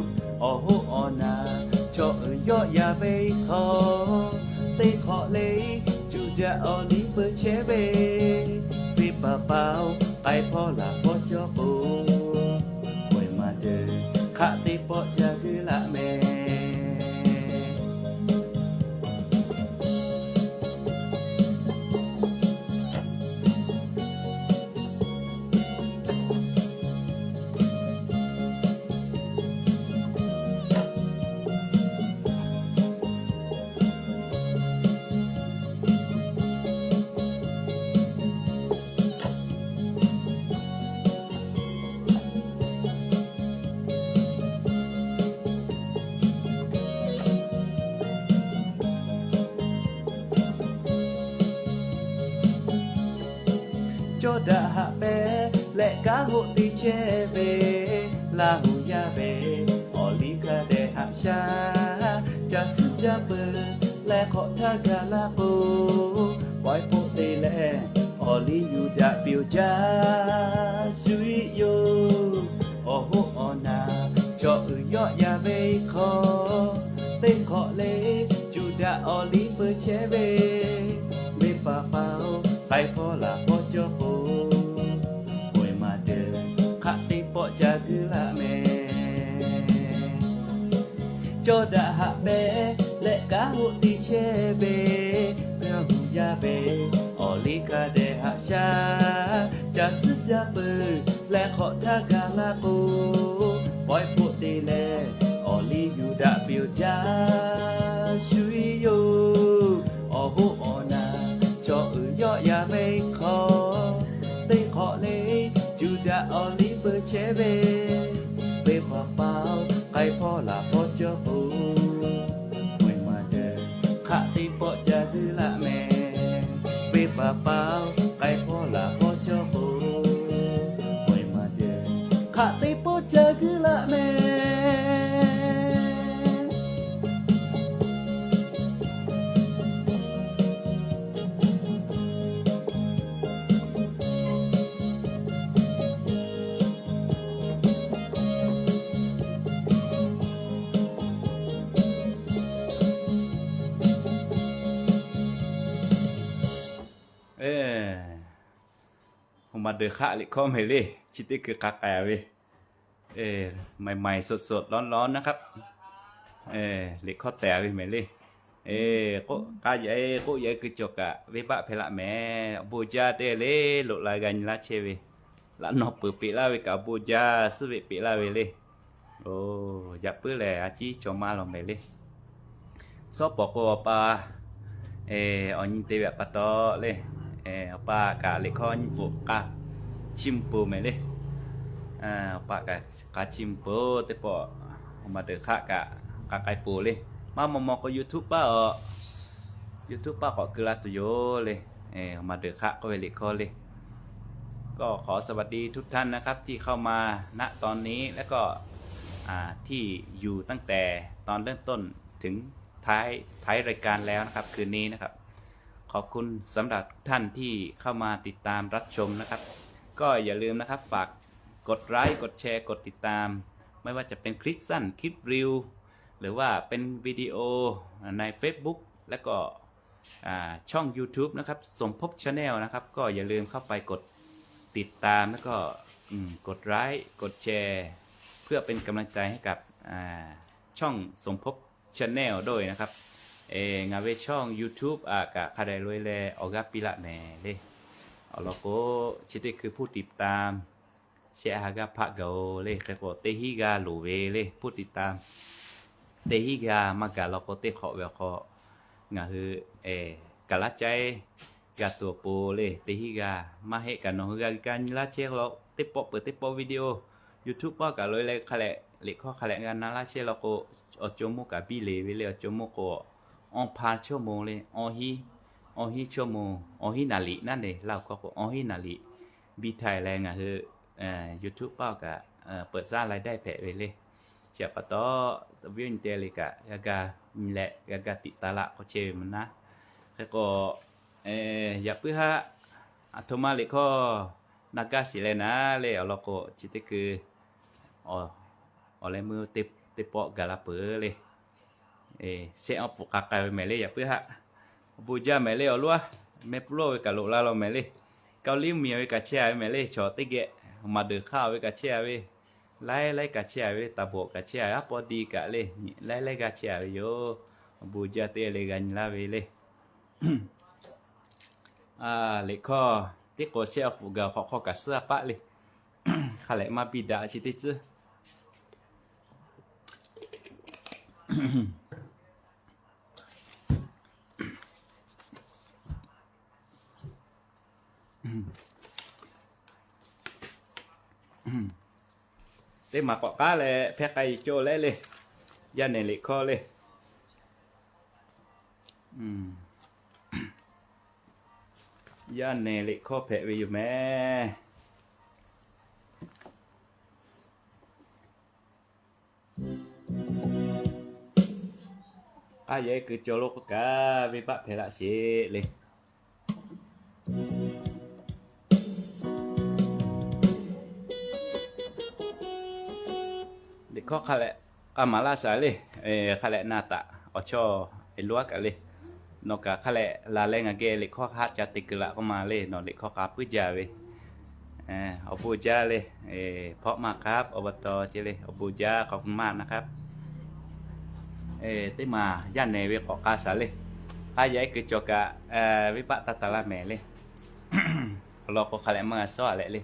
Awˬ hoˆ awˬ naˍ chaw uiˍ yawˆ yaˍ ve hk'aw, teˇ hk'awꞈ le cuˇ daꞈ awˬ liˇ peu chehˇ ve, venˇ paˍ paˍ-oˬ, k'ai hpawˇ laˬ hpawˇ cawˇ k'o, oˇ e maˇ deuˬ hk'aˆ teˇ pawˆ ca guiˇ laˆ mehˍ. Cawˇ daꞈ haꞈ pehˉ leh kanˉ hoˆ te chehˇ ve, Laˇ huˍ yaˇ ve awˬ liˇ hk'a dehꞈ haꞈ shaˉ. Ca suhˉ caˇ peuˬ leh hk'awꞈ htaˇ gaˬ laˇ k'o, pawehˇ hpoˆ te leh awˬ liˇ yuˬ daꞈ piˇ-oˬ jaˇ shuˍ yoˬ. Awˬ hoˆ awˬ naˍ chaw uiˍ yawˆ yaˍ ve hk'aw, teˇ hk'awꞈ le cuˇ daꞈ awˬ liˇ chehˇ ve, venˇ paˍ paˍ-oˬ, k'ai hpawˇ laˬ hpawˇ cawˇ k'o, moˬ eˬ maˬ deuˬ hk'aˆ teˇ pawˆ ca guiˇ laˆ mehˍ. Cawˇ daꞈ haꞈ pehˍ leh kanˉ hoˆ te chehˇ ve, g'a hu yaˇ ve awˬ liˇ hk'a dehꞈ haꞈ shaˉ, ca suhˉ jaˇ peuˬ leh hk'awꞈ htaˇ ga laˇ k'o, pawehˇ hpoˆ te leh awˬ liˇ yuˬ daꞈ piˇ-oˬ jaˇ. Shu iˉ yoˬ, awˬ hoˆ awˬ naˬ chaw uiˍ yawˆ yaˇ ve hk'aw, teˇ hk'awꞈ le juˬ daꞈ awˬ liˇ peu chehˇ ve, venˇ paˍ paˍ-oˬ, k'ai hpawˇ laˬ hpawˇ cawˇ k'o, moˬ eˬ maˬ deuˬ hk'aˆ teˇ pawˆ ca guiˇ laˆ mehˍ. Venˇ paˍ paˍ-oˬ, k'ai hpawˇ laˬ hpawˇ cawˇ k'o, moˬ eˬ maˬ deuˬ hk'aˆ teˇ pawˆ ca guiˇ laˆ mehˍ. Awˬ maˬ deuˬ hk'aˆ liꞈ hkawˇ mehˍ le, chi teˇ hkui k'a k'ai ve, ใหม่ๆ สดๆ ร้อนๆ นะครับ liꞈ hkawˇ tehꞈ ve mehˍ le. K'oˆ k'a yaꞈ k'oˆ yaꞈ kuiˬ cawˬ kaꞈ venˇ baˆ hpehꞈ laˆ mehˍ. Awˬ bon jaˇ te le, loꞈ la g'a nyi laˇ chehˇ ve, laꞈ nawˬ peuˬ peꞈ laˇ ve kaꞈ awˬ bon jaˇ, suhˉ ve peꞈ laˇ ve le. Oˬ, yaꞈ puiˉ lehˬ a ciˉ cawˬ maˇ lawˬ mehˍ le. Shawˉ pawˍ k'o awˬ pa awˬ nyi te ve pa taw le, awˬ pa kaꞈ liꞈ hkawˇ nyi bvuhꞈ k'a chiˇ mvuh peuˬ mehˍ le. Awˬ pa kaꞈ k'a chiˇ mvuh peuˬ teˇ pawˆ, awˬ maˬ deuˬ hk'aˆ kaꞈ k'a k'ai peuˬ le. Maˇ maw maw k'o YouTube paˆ awˬ, YouTube paˆ k'awꞈ keu laˇ tuˬ yoˬ le. Awˬ maˬ deuˬ hk'aˆ k'oˆ ve liꞈ hkawˇ le. ก็ขอสวัสดีทุกท่านนะครับ ที่เข้ามา ณ ตอนนี้ แล้วก็ ที่อยู่ตั้งแต่ตอนเริ่มต้นถึงท้าย ท้ายรายการแล้วนะครับ คืนนี้นะครับ ขอบคุณสำหรับทุกท่านที่เข้ามาติดตามรับชมนะครับ ก็อย่าลืมนะครับ ฝากกดไลค์ กดแชร์ กดติดตาม ไม่ว่าจะเป็นคลิปสั้น คลิปรีล หรือว่าเป็นวิดีโอใน Facebook แล้วก็ อ่า ช่อง YouTube นะครับ สมภพ Channel นะครับ ก็อย่าลืมเข้าไปกดติดตาม แล้วก็ อืม กดไลค์ กดแชร์ เพื่อเป็นกำลังใจให้กับ อ่า ช่องสมภพ Channel ด้วยนะครับ เออ ngaˬ ve ช่อง YouTube อาจจะ hk'a dehꞈ loꞈ-e leh awˬ g'aˇ piˇ laˆ mehˍ le. Awˬ lawn k'o, chi teˇ hkui ผู้ติดตาม shehˆ ha g'aˇ hpaˆ gaˬ-oˬ le. Hk'e k'o teˇ hinˉ g'aˇ loˍ ve le ผู้ติดตาม teˇ hinˉ g'aˇ maˇ gaˬ law k'o, teˇ hk'awꞈ ve awˬ hk'aw ngaˬ hui gaˬ laˇ caiˉ g'a tuˬ awˬ pon le, teˇ hinˉ g'aˇ maˇ heˆ kaꞈ nawˬ hui g'a g'a nyi laˇ chehˇ law, teˇ pawˆ peuˬ teˇ pawˆ video YouTube paˆ kaꞈ loꞈ-e leh hk'a lehꞈ liꞈ hkawˇ hk'a lehꞈ g'a na laˇ chehˇ law k'o, awˬ co moˇ kaꞈ biˇ le ve le. Awˬ co moˇ k'o, awˇ hpa ชั่วโมง le, awˇ hinˉ, awˇ hinˉ ชั่วโมง, awˇ hinˉ นาที naˉ ne laˇ awˬ hkawˇ k'o, awˇ hinˉ นาที biˇ htaiˍ leh ngaˬ hui YouTube paˆ kaꞈ เปิดสร้างรายได้ hpehꞈ ve le. Chi pa taw, viˉ awˬ nyi te le kaꞈ g'a ga nyi leh g'a ga tiꞈ taˍ laˆ k'awꞈ chehˇ ve mvuhˇ naˉ. Hk'e k'o, yaꞈ puiˉ haˆ, aˬ htoꞈ ma liꞈ hkawˇ na gaˇ shiˍ leh naˉ le. Awˬ lawn k'o, chi teˇ hkui awˬ leh meuˇ teˇ pawˆ gaˬ la peuˬ le. Shehˆ awˬ pfuhˍ k'a k'ai ve mehˍ le, yaꞈ puiˉ haˆ. Awˬ bon jaˇ mehˍ le. Awˬ lawn, meh pfuhˇ lawˇ ve kaꞈ loꞈ la law mehˍ le. Kaoˇ liˇ miˬ ve kaꞈ chehˇ a ve mehˍ le. Chaw teˇ geh, awˬ maˬ deuˬ hk'aˆ ve kaꞈ chehˇ a ve, laiˉ laiˉ kaꞈ chehˇ a ve le. Taˍ bawˬ kaꞈ chehˇ a ve, aˉ pawˇ diˇ kaꞈ le, laiˉ laiˉ g'aˇ chehˇ a ve yoˬ. Awˬ bon jaˇ te le g'a nyi laˇ ve le. Liꞈ hkawˇ teˇ k'o shehˆ awˬ pfuhˍ gaˬ hk'awꞈ hk'aw kaꞈ suhˉ a paˆ le. Hk'a lehꞈ maˇ biˇ daꞈ chi teˇ tcuhˉ. Teˇ maˬ k'awꞈ k'aˉ leh hpehˇ k'ai cawˇ leh le. Yaˇ nehˬ liꞈ hkawˇ le. Yaˇ nehˬ liꞈ hkawˇ hpehꞈ ve yoˬ mehˍ. K'aˇ yehˬ kuiˬ cawˬ lo k'o kaꞈ, venˇ baˆ hpehꞈ laˆ sheˍ le. Liꞈ hkawˇ hk'a lehꞈ k'a maˍ laˇ shaˍ le. Hk'a lehꞈ na taꞈ awˬ chawˇ e loˇ a kaꞈ le. Nawˬ kaꞈ hk'a leh laˬ leh ngaˬ geh liꞈ hkawˇ haˆ ca te kuiˬ laꞈ k'oˆ ma le, nawˬ liꞈ hkawˇ k'a puiˉ jaˇ ve. Awˬ bon jaˇ le, พ่อมากครับ อบต ce le, awˬ bon jaˇ ขอบคุณมากนะครับ. Teˇ maˬ yaˇ nehˬ ve k'awꞈ k'a shaˍ le. K'aˇ yaˇ ehˉ keu cawˬ kaꞈ, venˇ baˆ taˇ taˍ laˇ mehˍ le. Awˬ lawn k'o hk'a leh maˇ g'a shawˉ a leh le.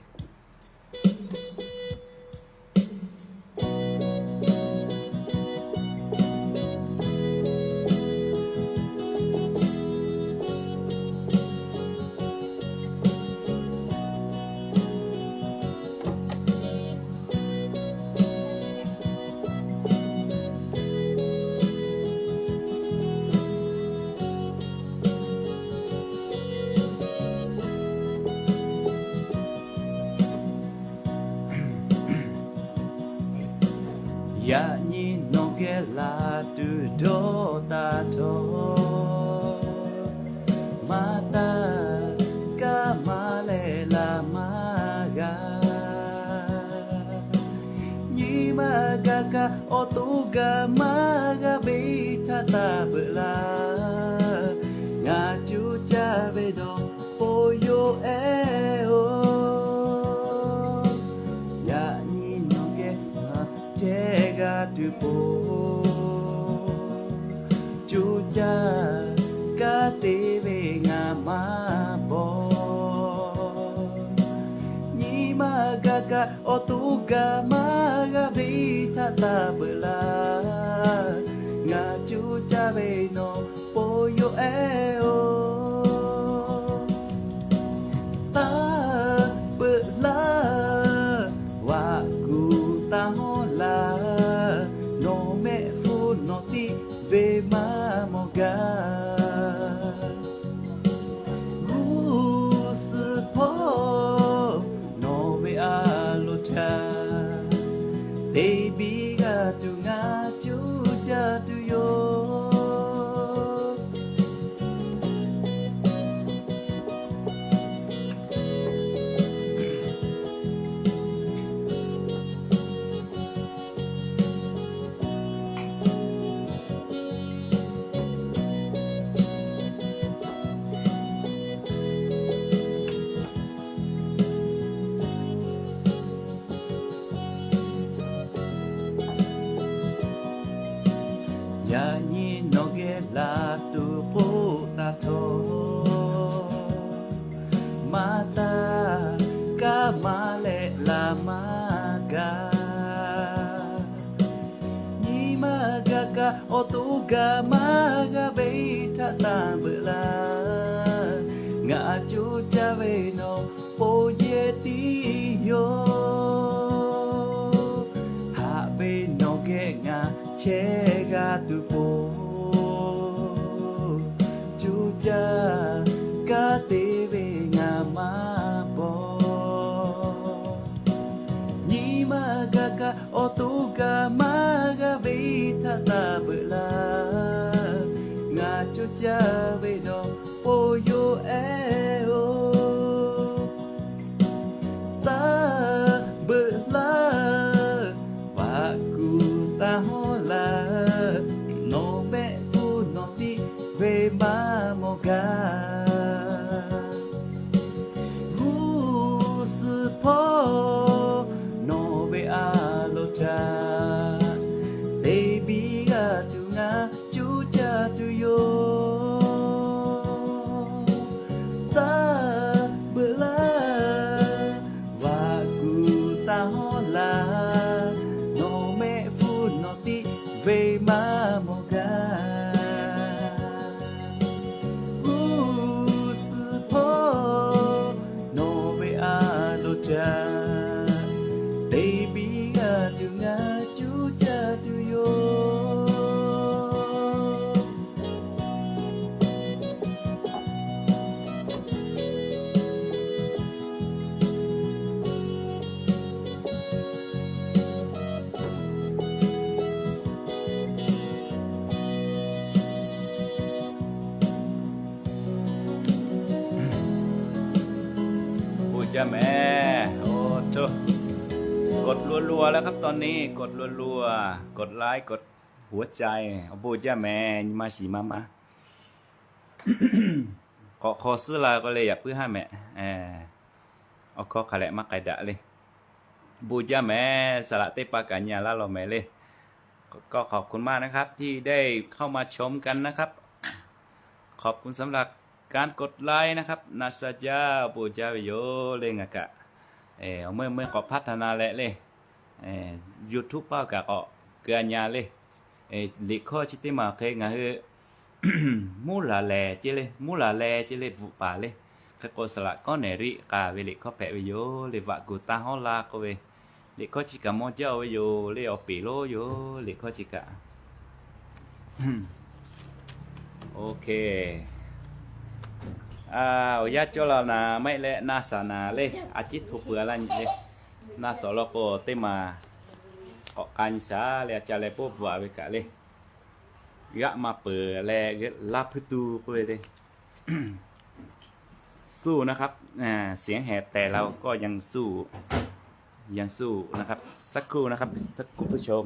Yaꞈ nyi nawˬ geh laˬ tuˬ dawˇ taˍ htawˇ, maˇ taˇ kaˇ maˇ leh laˬ maˇ g'a. Nyi ma gaˬ kaꞈ awˬ to gaˬ maˇ g'a ve htaꞈ taˇ beuꞈ laˇ. Ngaˬ cuˇ caˇ ve dawˇ po yoˬ ehˉ-oˬ. Yaꞈ nyi nawˬ geh ngaˬ chehˇ g'a tuˬ po, cuˇ caˇ kaˇ te ve ngaˬ maˇ bawˬ. Nyi ma gaˬ kaꞈ awˬ to gaˬ maˇ g'a ve htaꞈ taˇ beuꞈ laˇ. Ngaˬ cuˇ caˇ ve nawˬ po yoˬ ehˉ-oˬ. Taˇ beuꞈ laˇ, vaꞈ kuˬ taˇ hawˉ laˇ. Nawˬ mehˆ hpu nawˬ tiˉ ve maˇ mawˬ gaˇ. G'uˇ suhˍ hpawˇ nawˬ ve a loˍ htaꞈ te biˇ g'a tuˬ ngaˬ cuˇ caˇ tuˬ yoˬ. Yaꞈ nyi nawˬ geh laˬ tuˬ k'oˆ taˍ htawˇ, maˇ taˇ kaˇ maˇ leh laˬ maˇ g'a. Nyi ma gaˬ kaꞈ awˬ to gaˬ maˇ g'a ve htaꞈ taˇ beuꞈ laˇ. Ngaˬ cuˇ caˇ ve nawˬ po yehˬ tiˉ yoˬ. Haꞈ ve nawˬ geh ngaˬ chehˇ g'a tuˬ po, cuˇ caˇ kaˇ te ve ngaˬ maˇ bawˬ. Nyi ma gaˬ kaꞈ awˬ to gaˬ maˇ g'a ve htaꞈ taˇ beuꞈ laˇ. Ngaˬ cuˇ caˇ ve nawˬ po yoˬ ehˉ-oˬ. Taˇ beuꞈ laˇ, vaꞈ kuˬ taˇ hawˉ laˇ. Nawˬ mehˆ hpu nawˬ tiˉ ve maˇ mawˬ gaˇ. G'uˇ suhˍ hpawˇ nawˬ ve a loˍ htaꞈ te biˇ g'a tuˬ ngaˬ cuˇ caˇ tuˬ yoˬ. Taˇ beuꞈ laˇ, vaꞈ kuˬ taˇ hawˉ laˇ. Nawˬ mehˆ hpu nawˬ tiˉ ve maˇ mawˬ gaˇ. G'uˇ suhˍ hpawˇ nawˬ ve a loˍ htaꞈ te biˇ g'a tuˬ ngaˬ cuˇ caˇ tuˬ yoˬ. Bon jaˇ mehˍ. กดรัวๆ แล้วครับ ตอนนี้ กดรัวๆ กดไลค์ กดหัวใจ Awˬ bon jaˇ mehˍ. Nyi ma shiˍ maˇ maˇ K'awꞈ hk'aw suhˉ la k'o le, yaꞈ puiˉ haˉ mehˍ. Awˬ hkawˇ hk'a leh maˇ k'ai daꞈ le. Bon jaˇ mehˍ, saˍ laꞈ teˇ hpaˍ kaꞈ nyi a laˇ law mehˍ le. ก็ขอบคุณมากนะครับที่ได้เข้ามาชมกันนะครับ ขอบคุณสำหรับการกดไลค์นะครับ นะสะจ๊ะ โบจ้าไปโย เลย ngaˬ kaꞈ awˬ meuˇ meuˇ k'awꞈ พัฒนา leh le, YouTube paˆ kaꞈ k'awꞈ keu a nya le. Liꞈ hkawˇ chi teˇ maˬ hk'e ngaˬ hui mvuhˇ laˬ lehˬ ce le, mvuhˇ laˬ lehˬ ce le bvuhꞈ paˍ le. Hk'e k'o, saˍ laꞈ kawˉ nehˬ riˆ k'a ve liꞈ hkawˇ hpehꞈ ve yoˬ le, vaꞈ guˬ taˇ hawˉ la k'oˆ ve liꞈ hkawˇ chi kaꞈ mawˇ jaˇ ve yoˬ le, awˬ peˍ lonˉ yoˬ, liꞈ hkawˇ chi kaꞈ. OK. Awˬ yanˇ cawˇ la naˍ maˇ heˆ leh na saˍ naˍ le, a ciˉ hto peuˬ a laˇ nyi le. Na saˍ law k'o teˇ maˬ k'awꞈ k'ai nyi shaˍ le, a ca leh poˆ bvuhꞈ a ve kaꞈ le. G'aˆ ma peuˬ leh laˇ hpuiˇ tu k'oˆ ve le. สู้นะครับ เสียงแหบแต่เราก็ยังสู้ ยังสู้นะครับ สักครู่นะครับ ท่านผู้ชม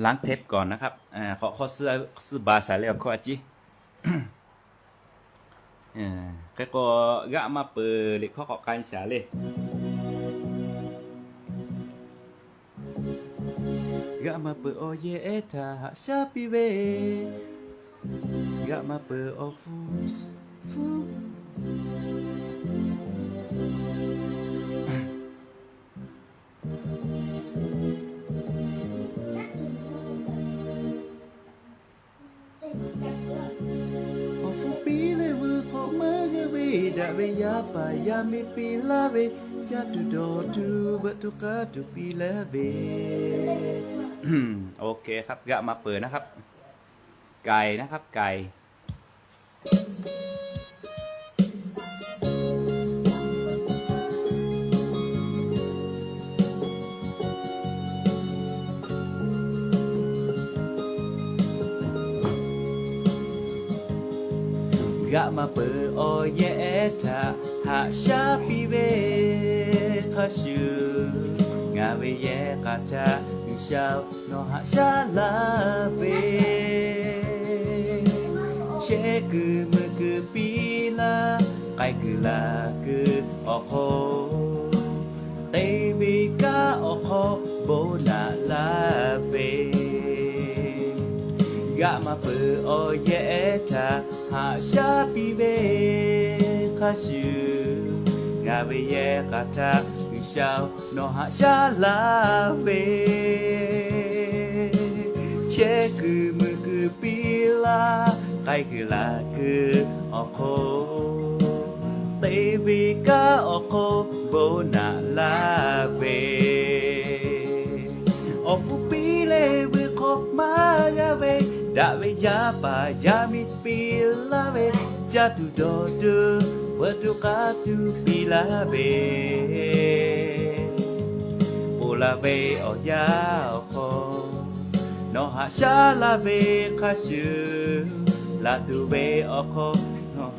ล้างเทปก่อนนะครับ k'awꞈ hk'aw suhˉ ba shaˍ le awˬ hkawˇ a ciˉ. Hk'e k'o, g'aˆ ma peuˬ liꞈ hkawˇ k'awꞈ k'ai shaˍ le. G'aˆ ma peuˬ awˬ yehˬ ehˉ htaꞈ haꞈ shaˉ piˇ ve, g'aˆ ma peuˬ awˬ hpu, hpu Awˬ hpfuhˇ piˇ leh vuiˬ hk'awꞈ maˇ g'a ve, daꞈ ve yaˇ paˍ yaˇ miˇ piˇ laˇ ve, caˇ tuˬ dawˬ tuˬ beuꞈ tuˬ k'aˇ tuˬ piˇ laˇ ve. OK ครับ g'aˆ ma peuˬ นะครับ ไก่ นะครับ ไก่ G'aˆ ma peuˬ awˬ yehˬ ehˉ htaꞈ haꞈ shaˉ piˇ ve hk'a shuˍ, ngaˬ ve yehˬ k'aꞈ htaꞈ G'uiˬsha nawˬ haꞈ shaˉ laˇ ve, chehˇ kuiˬ mui kuiˬ piˇ laˇ, k'ai kuiˬ laˬ kuiˬ awˬ hk'aw, te ve kaꞈ awˬ hk'aw bon naꞈ laˇ ve. G'aˆ ma peuˬ awˬ yehˬ ehˉ htaꞈ haꞈ shaˉ piˇ ve hk'a shuˍ, ngaˬ ve yehˬ k'aꞈ htaꞈ G'uiˬsha nawˬ haꞈ shaˉ laˇ ve, chehˇ kuiˬ mui kuiˬ piˇ laˇ, k'ai kuiˬ laˬ kuiˬ awˬ hk'aw, te ve kaꞈ awˬ hk'aw bon naꞈ laˇ ve. Awˬ hpfuhˇ piˇ leh vuiˬ hk'awꞈ maˇ g'a ve, daꞈ ve yaˇ paˍ yaˇ miˇ piˇ laˇ ve, caˇ tuˬ dawˬ tuˬ beuꞈ tuˬ k'aˇ tuˬ piˇ laˇ ve. Ponˬ laˬ ve awˬ yanˇ awˬ hk'aw, nawˬ haꞈ shaˉ laˇ ve hk'a shuˍ, laˬ tuˬ ve awˬ hk'aw nawˬ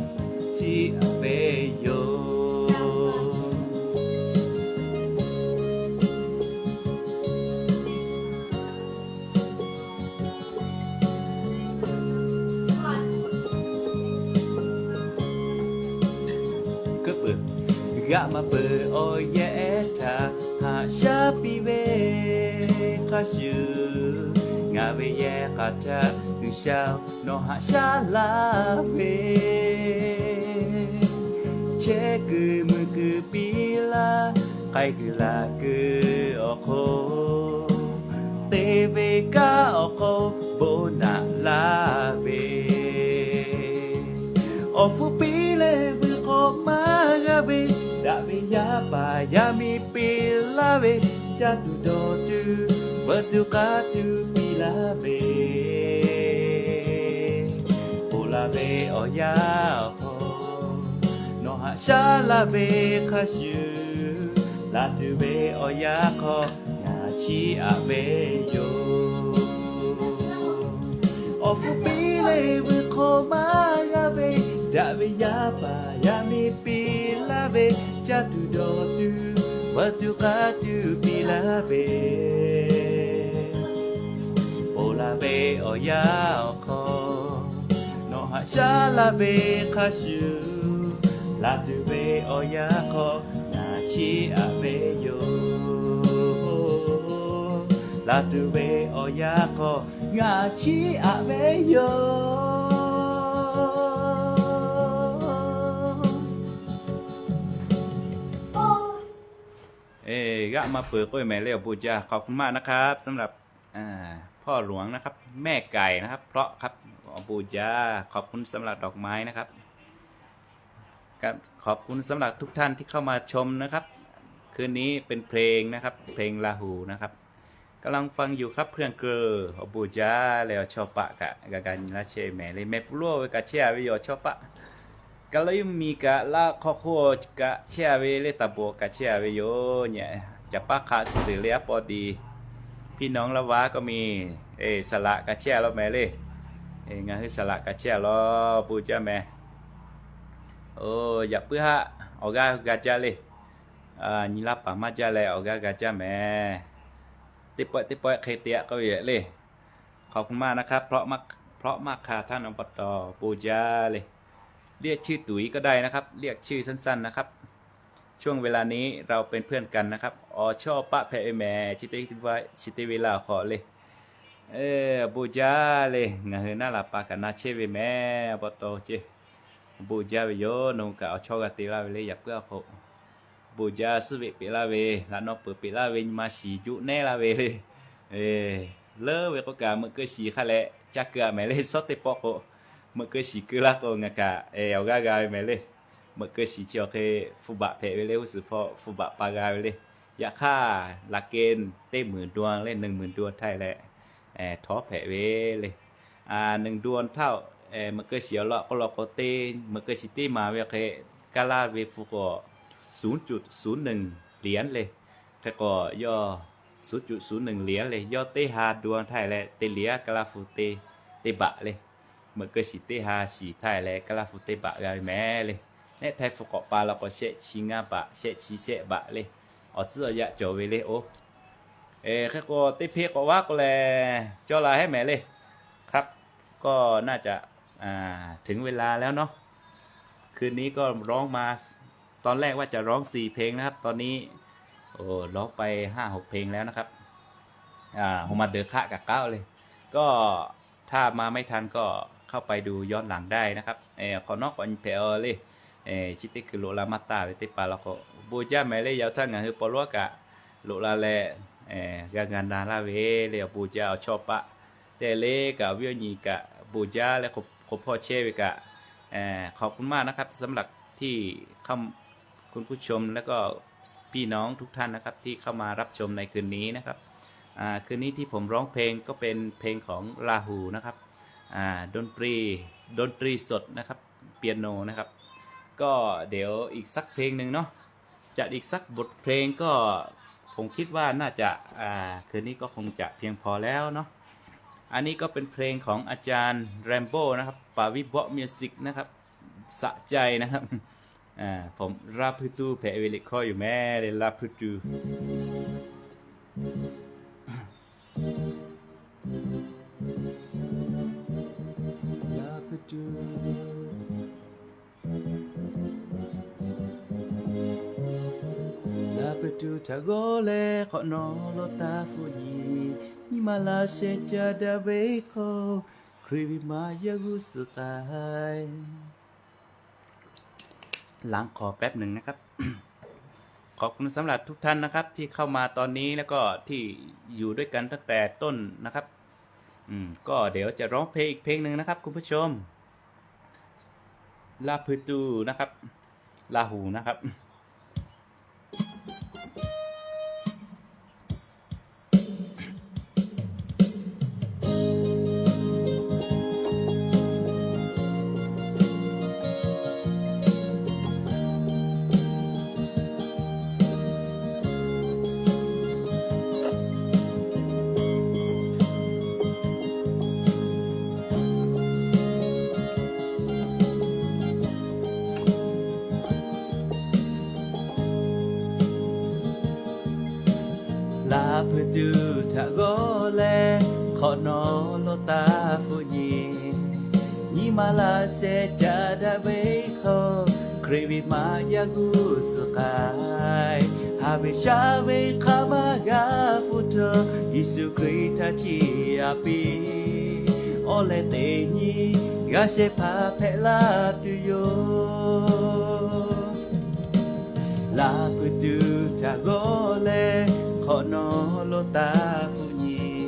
chiˇ aꞈ ve yoˬ. G'aˆ ma peuˬ awˬ yehˬ ehˉ htaꞈ haꞈ shaˉ piˇ ve hk'a shuˍ, ngaˬ ve yehˬ k'aꞈ htaꞈ G'uiˬsha nawˬ haꞈ shaˉ laˇ ve, chehˇ kuiˬ mui kuiˬ piˇ laˇ, k'ai kuiˬ laˬ kuiˬ awˬ hk'aw, te ve kaꞈ awˬ hk'aw bon naꞈ laˇ ve. Awˬ hpfuhˇ piˇ leh vuiˬ hk'awꞈ maˇ g'a ve, daꞈ ve yaˇ paˍ yaˇ miˇ piˇ laˇ ve, caˇ tuˬ dawˬ tuˬ beuꞈ tuˬ k'aˇ tuˬ piˇ laˇ ve. Ponˬ laˬ ve awˬ yanˇ awˬ hk'aw, nawˬ haꞈ shaˉ laˇ ve hk'a shuˍ, laˬ tuˬ ve awˬ yanˇ hk'aw ngaˬ chiˇ aꞈ ve yoˬ. Awˬ hpfuhˇ piˇ leh vuiˬ hk'awꞈ maˇ g'a ve, daꞈ ve yaˇ paˍ yaˇ miˇ piˇ laˇ ve, Caˇ tuˬ dawˬ tuˬ, veuꞈ tuˬ k'aˇ tuˬ piˇ laˇ ve, ponˬ laˬ ve awˬ yanˇ awˬ hk'aw, nawˬ haꞈ shaˉ laˇ ve hk'a shuˍ, laˬ tuˬ ve awˬ yanˇ hk'aw ngaˬ chiˇ aꞈ ve yoˬ. Laˬ tuˬ ve awˬ yanˇ hk'aw ngaˬ chiˇ aꞈ ve yoˬ. เอ๊ะ กลับมาเปิดกล้วยใหม่เลย ขอบคุณมากนะครับ สำหรับ อ่า พ่อหลวงนะครับ แม่ไก่นะครับ เพราะครับ ขอบคุณจ้า ขอบคุณสำหรับดอกไม้นะครับ ครับ ขอบคุณสำหรับทุกท่านที่เข้ามาชมนะครับ คืนนี้เป็นเพลงนะครับ เพลงลาหูนะครับ กำลังฟังอยู่ครับเพื่อนเกอ ขอบคุณจ้า แล้วชอบปะกะ กะกันละเช่แม่เลย แม่ปุโรเวกะเช่เวโยชอบปะ กะละยุมีกะละครอบครัว กะเช่เวเลย ตาโบกะเช่เวโย เนี่ย จะปะคะสุดเลย พอดี พี่น้องละวาก็มี เออ สละกะเช่แล้วแม่เลย เออ งาฮื้อสละกะเช่แล้ว ปูจ้าแม่ โอ้ อย่าปื้อฮะ ออกกา กาจ้าเลย อ่า ညီလၢပၢ်မႃး ကြားလဲ အဂၤဂၤကြားမယ် သ့ၣ်ပှဲၣ်သ့ၣ်ပှဲၣ် ဃ့တႅၵ်ႈ ก็เยอะเลย ขอบคุณมากนะครับ เพราะมาก เพราะมากค่ะ ท่าน อบต. ปูจ้าเลย เรียกชื่อตุ๋ยก็ได้นะครับ เรียกชื่อสั้นๆนะครับ ช่วงเวลานี้เราเป็นเพื่อนกันนะครับ อ๋อ ชอบปะแผะเอแหม ชิเตวิลาขอเลย เออ ปูจ้าเลย งาเฮอหน้าหลับปากกันนะ เช่เวแหม อบต. เจ ปูจ้าเวโย นงกะเอาช่อกะเตล่าเวเลย อย่าเพื่อเขา ปูจ้า ซื่อเวเปล่าเว ละนอเปิดเปล่าเว มาฉี่จุแน่ล่าเวเลย เออ เลอะเวก็กะ เมื่อเกยฉี่ค่ะแหละ จ้าเกลือแหมเลย ซอสเตปอกโก เมื่อเกยฉี่เกลือละโก งากะ เออ เอากาเวแหมเลย เมื่อเกยฉี่เชียวเคย ฟูบะแผะเวเลย หู้สึกพอ ฟูบะปากาเวเลย อยากฆ่า หลักเกณฑ์ เต้หมื่นดวงเลย หนึ่งหมื่นดวงไทยแหละ เออ ท้อแผะเวเลย อ่า หนึ่งดวงเท่า เออ เมื่อเกยฉี่เอาเลาะก็เลาะก็เต้ เมื่อเกยฉี่เต้มาเวเคย กาลาเวฟูก็ ศูนย์จุดศูนย์หนึ่งเหรียญเลย ใครก็ย่อ ศูนย์จุดศูนย์หนึ่งเหรียญเลย ย่อเต้ฮาดวงไทยแหละ เตเหลียกาลาฟูเต เตบะเลย เมื่อเกยฉี่เต้ฮาฉี่ไทยแหละ กาลาฟูเตบะกาแหมเลย แนะไทยฟูเกาะปลาเราก็แชะชีงาบะ แชะชีแชะบะเลย ออกเสื้อเอายะจ่อเวเลย โอ้ เออ ใครก็เตเพเกาะวะก็แล จอลาให้แหมเลย ครับ ก็น่าจะ อ่า ถึงเวลาแล้วเนาะ คืนนี้ก็ร้องมา ตอนแรกว่าจะร้องสี่เพลงนะครับ ตอนนี้ โอ้ ร้องไปห้าหกเพลงแล้วนะครับ อ่า โฮมาเดอคะกะเก้าเลย ก็ถ้ามาไม่ทันก็เข้าไปดูย้อนหลังได้นะครับ เออ ขอนอกก่อนแผลเลย เออ ชิเตคือโลลามาตาเวเตปาเราก็ ปูจ้าแหมเลย ยาวท่านงานคือปอลวกะ โลลาแล เออ กางานดาราเวเลย ปูจ้าเอาชอบปะ แต่เลกะวิวညီกะ ปูจ้าและครบ ครบพ่อเช่เวกะ เอ่อ ขอบคุณมากนะครับ สำหรับที่เข้า คุณผู้ชมแล้วก็พี่น้องทุกท่านนะครับ ที่เข้ามารับชมในคืนนี้นะครับ อ่า คืนนี้ที่ผมร้องเพลงก็เป็นเพลงของลาหูนะครับ อ่า ดนตรี ดนตรีสดนะครับ เปียโนนะครับ ก็เดี๋ยวอีกสักเพลงหนึ่งเนาะ จัดอีกสักบทเพลงก็ ผมคิดว่าน่าจะ อ่า คืนนี้ก็คงจะเพียงพอแล้วเนาะ อันนี้ก็เป็นเพลงของอาจารย์แรมโบ้นะครับ ปาวิบะมิวสิกนะครับ สะใจนะครับ อ่า ผมราพูตูแผลเวลิคออยู่แม่เลยราพูตู ราพูตู လၢပတုထဂောလၢ ခီၣ်နီၤလီၤတၢ်ဖိနံၤ နံၤမၤလၤရှဲကၢဒၣ်ဝဲခီ ခရံာ်ဝံၤမၤယဲဂုၢ်စၢၤကၢ် ล้างคอแป๊บหนึ่งนะครับ ขอบคุณสำหรับทุกท่านนะครับ ที่เข้ามาตอนนี้แล้วก็ที่อยู่ด้วยกันตั้งแต่ต้นนะครับ อืม ก็เดี๋ยวจะร้องเพลงอีกเพลงหนึ่งนะครับ คุณผู้ชม ลาพูตูนะครับ ลาหูนะครับ Pui tuˬ htaꞈ g'awˇ leh hk'awꞈ nawˉ lo taˇ hpfuhˆ nyi. Nyi ma laꞈ sheh caꞈ daꞈ ve hk'aw, Hkriꞈ ve maꞈ yaˇ g'uˇ suhˍ k'ai. Haˍ ve shaˉ ve hk'a maˇ g'a hpu htawˇ, Yeˍsuˆ Hkriꞈ htaꞈ chiˇ aꞈ piˇ. Awˬ leh teˇ nyi g'a shehˍ hpaˇ hpehꞈ la tuˬ yoˬ. Laˇ pui tuˬ htaꞈ g'awˇ leh hk'awꞈ nawˉ lo taˇ hpfuhˆ nyi.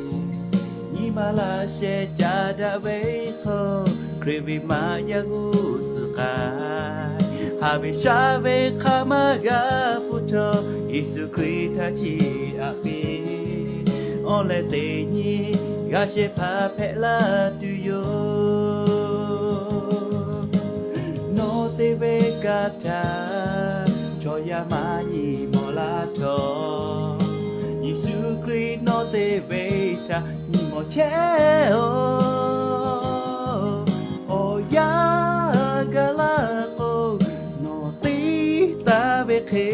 Nyi ma laꞈ sheh caꞈ daꞈ ve hk'aw, Hkriꞈ ve maꞈ yaˇ g'uˇ suhˍ k'ai. Haˍ ve shaˉ ve hk'a maˇ g'a hpu htawˇ, Yeˍsuˆ Hkriꞈ htaꞈ chiˇ aꞈ piˇ. Awˬ leh teˇ nyi g'a shehˍ hpaˇ hpehꞈ la tuˬ yoˬ. Nawˬ te ve kaꞈ htaꞈ chaw yaˇ maˇ nyi mawˬ la htawˇ, Yeˍsuˆ Hkriꞈ nawˬ te ve htaꞈ nyi mawˬ chehˇ-oˬ. Awˬ yanˇ gaˬ la k'o, nawˬ te taˍ ve hk'e,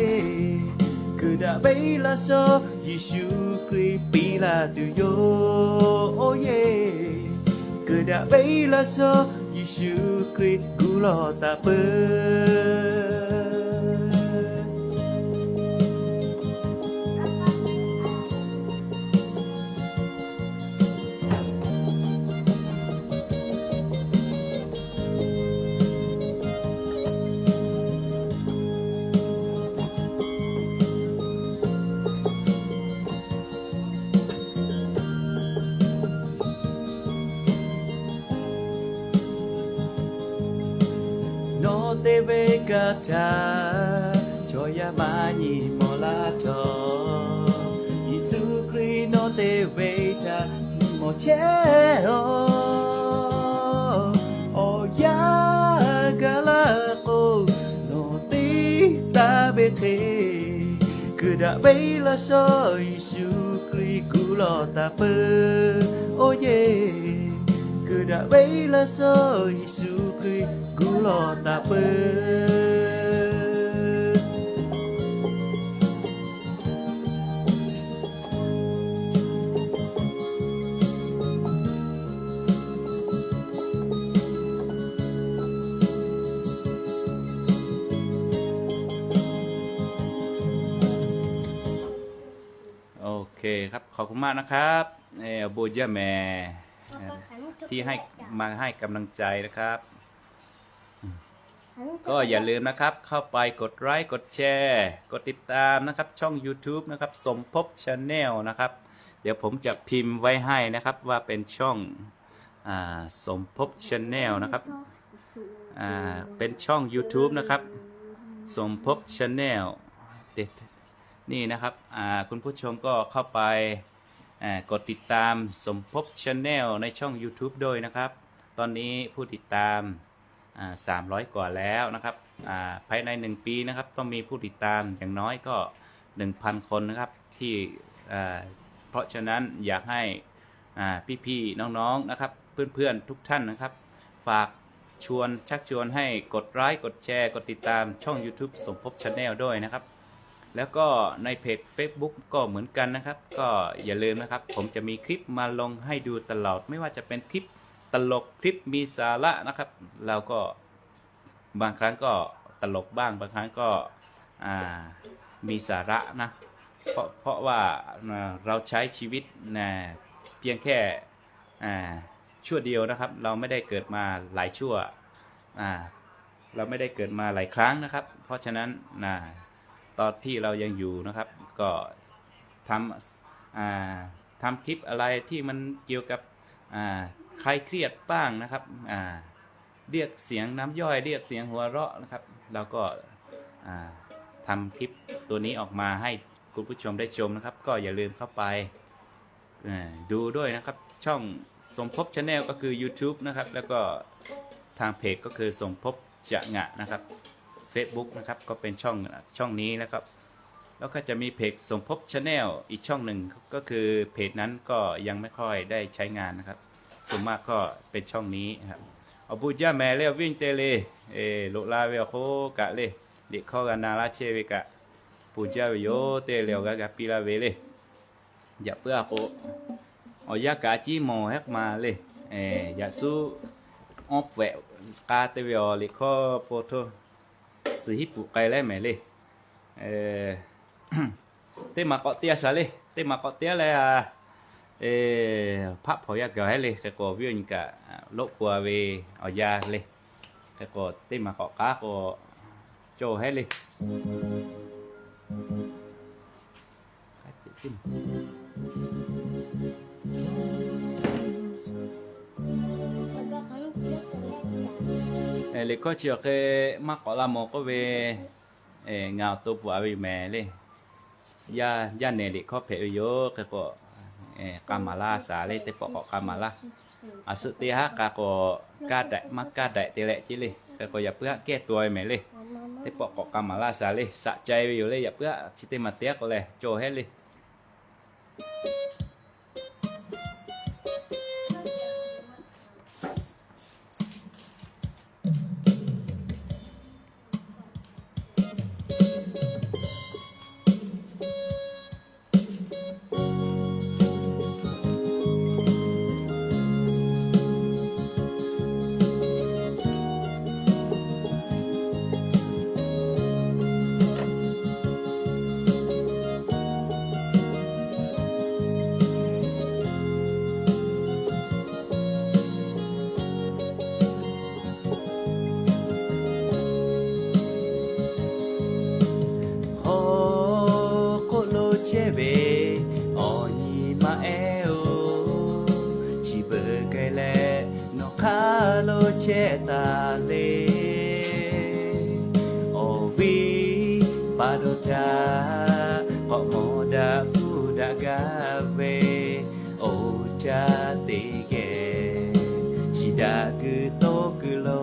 kuiˬ daꞈ ve laˇ shawˉ Yeˍsuˆ Hkriꞈ piˇ la tuˬ yoˬ. Oˇ yeˬ, kuiˬ daꞈ ve laˇ shawˉ Yeˍsuˆ Hkriꞈ gu lawˬ taˍ peuˬ. Nawˬ te ve kaꞈ htaꞈ chaw yaˇ maˇ nyi mawˬ la htawˇ, Yeˍsuˆ Hkriꞈ nawˬ te ve htaꞈ nyi mawˬ chehˇ-oˬ. Awˬ yanˇ gaˬ la k'o, nawˬ te taˍ ve hk'e, kuiˬ daꞈ ve laˇ shawˉ Yeˍsuˆ Hkriꞈ gu lawˬ taˍ peuˬ. Oˇ yeˬ, kuiˬ daꞈ ve laˇ shawˉ Yeˍsuˆ Hkriꞈ gu lawˬ taˍ peuˬ. OK ครับ ขอบคุณมากนะครับ เอ่อ โบเจ้าแม่ เอ่อ ที่ให้ มาให้กำลังใจนะครับ ก็อย่าลืมนะครับ เข้าไปกดไลค์ กดแชร์ กดติดตามนะครับ ช่อง YouTube นะครับ สมภพ Channel นะครับ เดี๋ยวผมจะพิมพ์ไว้ให้นะครับ ว่าเป็นช่อง อ่า สมภพ Channel นะครับ อ่า เป็นช่อง YouTube นะครับ สมภพ Channel เดี๋ยว นี่นะครับ อ่า คุณผู้ชมก็เข้าไป อ่า กดติดตามสมภพ Channel ในช่อง YouTube ด้วยนะครับ ตอนนี้ผู้ติดตาม อ่า สามร้อย กว่าแล้วนะครับ อ่า ภายในหนึ่งปีนะครับ ต้องมีผู้ติดตามอย่างน้อยก็ หนึ่งพัน คนนะครับ ที่ อ่า เพราะฉะนั้นอยากให้ อ่า พี่ๆ น้องๆ นะครับ เพื่อนๆ ทุกท่านนะครับ ฝากชวน ชักชวนให้กดไลค์ กดแชร์ กดติดตามช่อง YouTube สมภพ Channel ด้วยนะครับ แล้วก็ในเพจ Facebook ก็เหมือนกันนะครับ ก็อย่าลืมนะครับ ผมจะมีคลิปมาลงให้ดูตลอด ไม่ว่าจะเป็นคลิปตลก คลิปมีสาระนะครับ เราก็ บางครั้งก็ตลกบ้าง บางครั้งก็ อ่า มีสาระนะ เพราะ เพราะว่า อ่า เราใช้ชีวิตนะ เพียงแค่ อ่า ชั่วเดียวนะครับ เราไม่ได้เกิดมาหลายชั่ว อ่า เราไม่ได้เกิดมาหลายครั้งนะครับ เพราะฉะนั้นนะ ตอนที่เรายังอยู่นะครับ ก็ทำ อ่า ทำคลิปอะไรที่มันเกี่ยวกับ อ่า คลายเครียดบ้างนะครับ อ่า เรียกเสียงน้ำย่อย เรียกเสียงหัวเราะนะครับ เราก็ อ่า ทำคลิปตัวนี้ออกมาให้คุณผู้ชมได้ชมนะครับ ก็อย่าลืมเข้าไป อ่า ดูด้วยนะครับ ช่องสมภพ Channel ก็คือ YouTube นะครับ แล้วก็ทางเพจก็คือสมภพ จะงะนะครับ Facebook นะครับ ก็เป็นช่อง ช่องนี้แล้วครับ แล้วก็จะมีเพจสมภพ Channel อีกช่องหนึ่ง ก็คือเพจนั้นก็ยังไม่ค่อยได้ใช้งานนะครับ ส่วนมากก็เป็นช่องนี้ครับ Awˬ bon jaˇ mehˍ le, awˬ viˉ awˬ nyi te le, loꞈ la ve awˬ hk'oˆ kaꞈ le, liꞈ hkawˇ g'a na laˇ chehˇ ve kaꞈ, bon jaˇ ve yoˬ, te leh awˬ g'aˇ g'a piˇ laˇ ve le. Yaꞈ puiˉ a k'o, awˬ yanˇ kaꞈ a ciˉ mawˬ hehˉ ma le. Yaꞈ suhˉ awˉ pfuhꞈ k'a te ve awˬ liꞈ hkawˇ po htoˇ suhˍ hiˉ pfuhꞈ k'ai leh mehˍ le. Teˇ maˬ k'awꞈ te a shaˍ le. Teˇ maˬ k'awꞈ te a leh, hpaˆ hpawnˬ yaˇ gaˬ hehˉ le. Hk'e k'o, awˬ viˉ awˬ nyi kaꞈ loˆ k'o a ve awˬ yanˇ le. Hk'e k'o, teˇ maˬ k'awꞈ k'aˉ k'o, cawˬ hehˉ le. Liꞈ hkawˇ chi awˬ hk'e maˇ k'awꞈ la mawˬ k'oˆ ve, ngaˬ awˬ to bvuhꞈ a ve yoˬ mehˍ le. Yaˇ nehˬ liꞈ hkawˇ hpehꞈ ve yoˬ. Hk'e k'o, k'a maˍ laˇ shaˍ le. Teˇ pawˆ k'awꞈ k'a maˍ laˇ. A suhˆ teˇ haˉ k'a k'o, kaˇ daiꞈ maˇ kaˇ daiꞈ te leh ce le. Hk'e k'o, yaꞈ puiˉ haˆ kehˉ to ve mehˍ le. Teˇ pawˆ k'awꞈ k'a maˍ laˇ shaˍ le. Saꞈ cai ve yoˬ le. Yaꞈ puiˉ haˆ chi teˇ maˬ te a k'o leh cawˬ hehˉ le. Hk'aw hk'oˆ lo chehˇ ve awˬ nyi ma ehˉ-oˬ, chi beuꞈ k'ai leh nawˬ hk'aˬ lo chehˇ taˍ le. Awˬ viˉ pa dawˇ htaˇ k'awꞈ mawˬ daꞈ hpfuhˇ daꞈ gaˇ ve, oˇ caˇ te geh chi daꞈ kuiˬ tawˇ kuiˬ lo,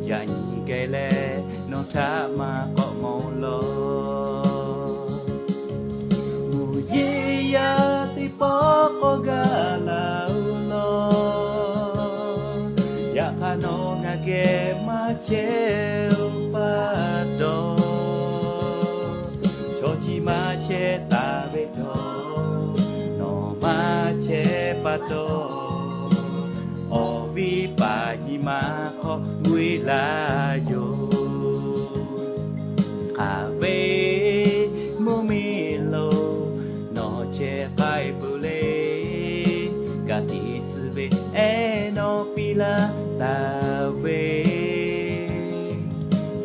yaꞈ nyi geh leh nawˬ htaꞈ maˇ k'awꞈ mawˬ law. Mvuhˇ yeˇ yaˇ teˇ pawˆ k'awꞈ gaˬ la-oˬ law. Yaꞈ hk'aˇ nawˬ ngaˬ geh maˇ chehˇ-oˬ pa taw, chaw chi maˇ chehˇ taˍ ve htawˇ, nawˬ maˇ chehˇ pa taw, awˬ viˉ paˍ nyi ma hk'aw guˇ la yoˬ. Hk'aˬ ve mvuhˇ miˬ lo nawˬ chehˇ k'ai peuˬ le, ka tiꞈ suh ve ehˉ nawˬ piˇ laˇ taˍ ve.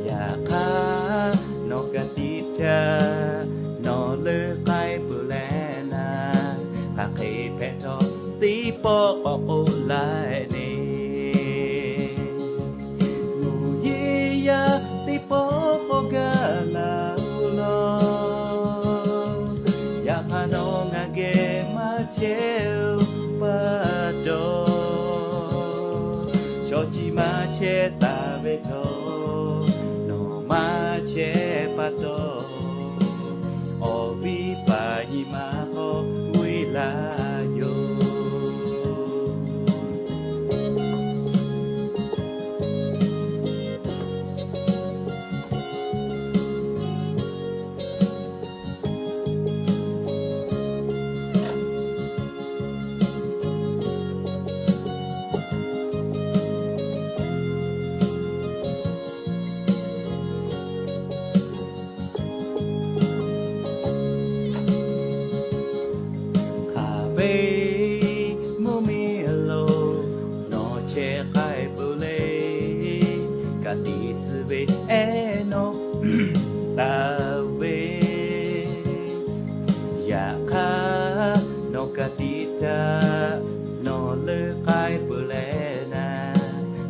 Yaꞈ hk'aˇ nawˬ ka tiꞈ htaˇ nawˬ leuˆ k'ai peuˬ leh naˍ, hk'aˬ hk'e hpehꞈ htawˇ teˇ pawˆ k'awꞈ k'oˆ laˇ-e le. Mvuhˇ yeˇ yaˇ teˇ pawˆ k'awꞈ gaˬ la-oˬ law. Yaꞈ hk'aˇ nawˬ ngaˬ geh maˇ chehˇ-oˬ pa taw, chaw chi maˇ chehˇ taˍ ve htawˇ, nawˬ maˇ chehˇ pa taw, awˬ viˉ paˍ nyi ma hk'aw guˇ la yoˬ. Hk'aˬ ve mvuhˇ miˬ lo nawˬ chehˇ k'ai peuˬ le, ka tiꞈ suh ve ehˉ nawˬ taˍ ve. Yaꞈ hk'aˇ nawˬ ka tiꞈ htaˇ nawˬ leuˆ k'ai peuˬ leh naˍ,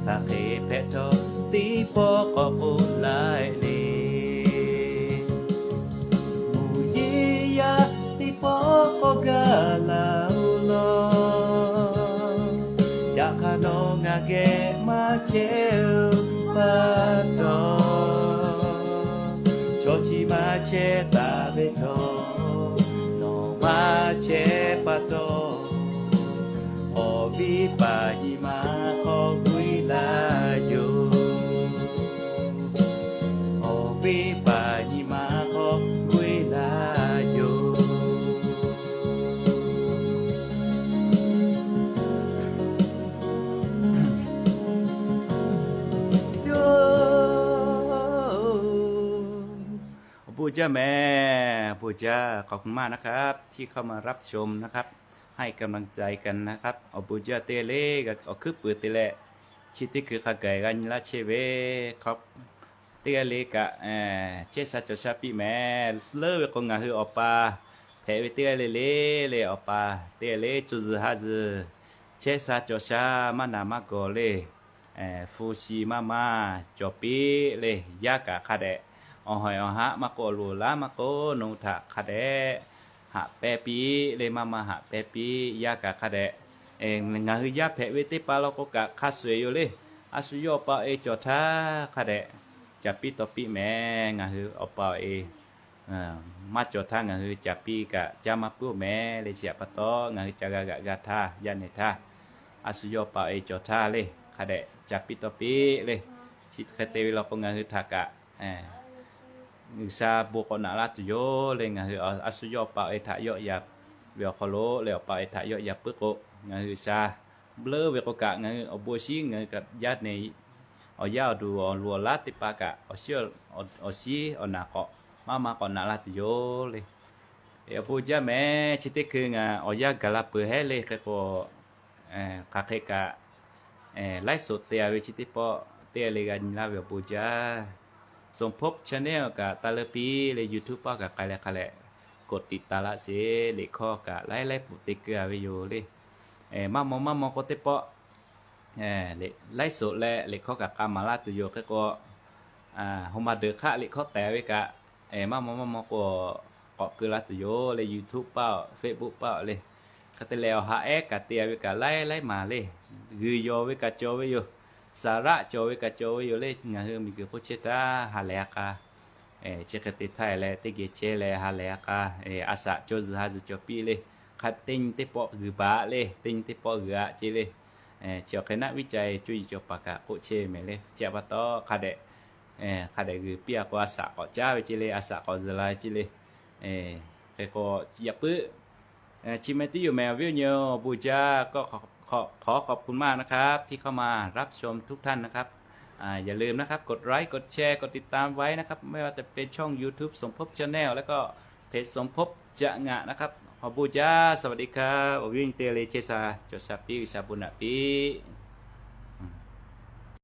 hk'aˬ hk'e hpehꞈ htawˇ teˇ pawˆ k'awꞈ k'oˆ laˇ-e le. Mvuhˇ yeˇ yaˇ teˇ pawˆ k'awꞈ gaˬ la-oˬ law. Yaꞈ hk'aˇ nawˬ ngaˬ geh maˇ chehˇ-oˬ pa taw, chaw chi maˇ chehˇ taˍ ve htawˇ, nawˬ maˇ chehˇ pa taw, awˬ viˉ paˍ nyi ma hk'aw guˇ la yoˬ. Awˬ viˉ paˍ nyi ma hk'aw guˇ la yoˬ. Jaˇ mehˍ, awˬ bon jaˇ, ขอบคุณมากนะครับ ที่เข้ามารับชมนะครับ ให้กำลังใจกันนะครับ awˬ bon jaˇ teˇ g'aˇ le, awˬ hkuiˉ puiˍ te leh, chi teˇ hkui hk'a gaˬ g'a nyi laˇ chehˇ ve, teˇ g'aˇ le kaꞈ chehˇ sha cawˬ sha piˇ mehˍ. Leuˉ ve k'o ngaˬ hui awˬ pa hpehꞈ ve teˇ g'aˇ le le, le awˬ pa teˇ g'aˇ le co zuhˬ ha zuhˬ chehˇ sha cawˬ sha maˇ naˬ maˇ gawˬ le, hpu shi maˇ maˇ cawˬ piˇ le, yaˇ kaꞈ hk'a dehꞈ awˬ haiˬ awˬ haˆ maˇ k'oˆ, loˍ laˉ maˇ k'oˆ, nawˬ hui htaꞈ hk'a dehꞈ haꞈ pehnˇ piˇ le, maˇ maˇ haꞈ pehnˇ piˇ, yaˇ kaꞈ hk'a dehꞈ. Ngaˬ hui yaˇ hpehꞈ ve teˇ pa law k'o kaꞈ hk'a shuˍ eˬ yoˬ le. A shu yawˇ awˬ pa awˬ e cawˬ htaˇ hk'a dehꞈ ca piˇ tawˇ piˇ mehˍ. Ngaˬ hui awˬ pa awˬ e maˇ cawˬ htaˇ ngaˬ hui ca piˇ kaꞈ caˇ maˇ puiˉ mehˍ le. Chi htaꞈ pa taw ngaˬ hui ca g'a g'aꞈ g'a htaˇ, yaˇ nehˬ htaˇ, a shu yawˇ awˬ pa awˬ e cawˬ htaˇ le, hk'a dehꞈ ca piˇ tawˇ piˇ le. Chi hk'e te ve law k'o ngaˬ hui htaꞈ kaꞈ G'uiˬ sha bon k'awꞈ naꞈ laˇ tuˬ yoˬ le. Ngaˬ hui a shu yawˇ awˬ pa awˬ e htaꞈ yawˆ yan ve awˬ hk'aw lo le, awˬ pa awˬ e htaꞈ yawˆ yan puiˉ k'o, ngaˬ hui G'uiˬ sha leuˉ ve k'o kaꞈ ngaˬ hui awˬ bon shinˉ ngaˬ hui kaꞈ yaˇ nehˬ, awˬ yaˇ awˬ duˬ awˬ loˍ awˬ laˉ teˇ hpaˍ kaꞈ awˬ shinˉ awˬ naˬ k'awꞈ maˇ maˇ k'awꞈ naꞈ laˇ tuˬ yoˬ le. Awˬ bon jaˇ mehˍ. Chi teˇ hkui ngaˬ awˬ yanˇ gaˬ la peuˬ hehˉ le. Hk'e k'o, hk'aˬ hk'e kaꞈ ไลฟ์สด te a ve chi teˇ pawˆ teˇ g'aˇ le g'a nyi laˇ ve awˬ bon jaˇ. Song Phob Channel kaꞈ taˇ leuˉ piˇ le, YouTube paˆ kaꞈ k'ai leh hk'a leh กดติดตาม laˇ sheˍ. Liꞈ hkawˇ kaꞈ laiˉ laiˉ pfuhˍ te keu a ve yoˬ le. Maˇ maw maˇ maw k'o teˇ pawˆ ไลฟ์สด leh liꞈ hkawˇ kaꞈ k'a maˍ laˇ tuˬ yoˬ. Hk'e k'o, hawˬ ma deuˬ hk'aˆ liꞈ hkawˇ tehꞈ ve kaꞈ, maˇ maw maˇ maw k'o k'awꞈ keu laˇ tuˬ yoˬ le, YouTube paˆ, Facebook paˆ le. Hk'e te leh awˬ ha ehˉ kaꞈ te a ve kaꞈ laiˉ laiˉ maˍ le. G'uiˬ yawˬ ve kaꞈ cawˬ ve yoˬ. Saˍ raˆ cawˬ ve kaꞈ cawˬ ve yoˬ le. Ngaˬ hui miˬguiˬ hk'oˆ chehˇ htaˇ ha lehˬ a k'a chi hk'e te htaˇ leh teˇ geh chehˇ leh ha lehˬ a k'a, a shaꞈ caw zuhˬ ha zuhˬ cawˬ piˇ le. Hk'a teˇ nyi teˇ pawˆ g'uiˬ baˬ le, teˇ nyi teˇ pawˆ g'uiˬ aꞈ ce le. Chi awˬ hk'e naˆ viˉ ca cuˇ yiˍ cawˬ paˍ kaꞈ k'oˆ chehˇ mehˍ le. Chi htaꞈ pa taw hk'a dehꞈ, hk'a dehꞈ g'uiˬ piˇ a k'o a shaꞈ k'awꞈ caˉ ve ce le, a shaꞈ k'awꞈ zuhˬ la ve ce le. Hk'e k'o, yaꞈ puiˉ chi meh tiˉ yoˬ mehˍ. วิวเนี่ย awˬ bon jaˇ ก็ขอขอบคุณมากนะครับ ที่เข้ามารับชมทุกท่านนะครับ อย่าลืมนะครับ กดไลค์ กดแชร์ กดติดตามไว้นะครับ ไม่ว่าจะเป็นช่อง YouTube สมภพ Channel แล้วก็เพจ สมภพ จะงะ นะครับ ขอบคุณจ้า สวัสดีครับ awˬ viˉ nyi teˇ g'aˇ le chehˇ sha cawˬ sha piˇ, G'uiˬ sha bon naꞈ piˇ.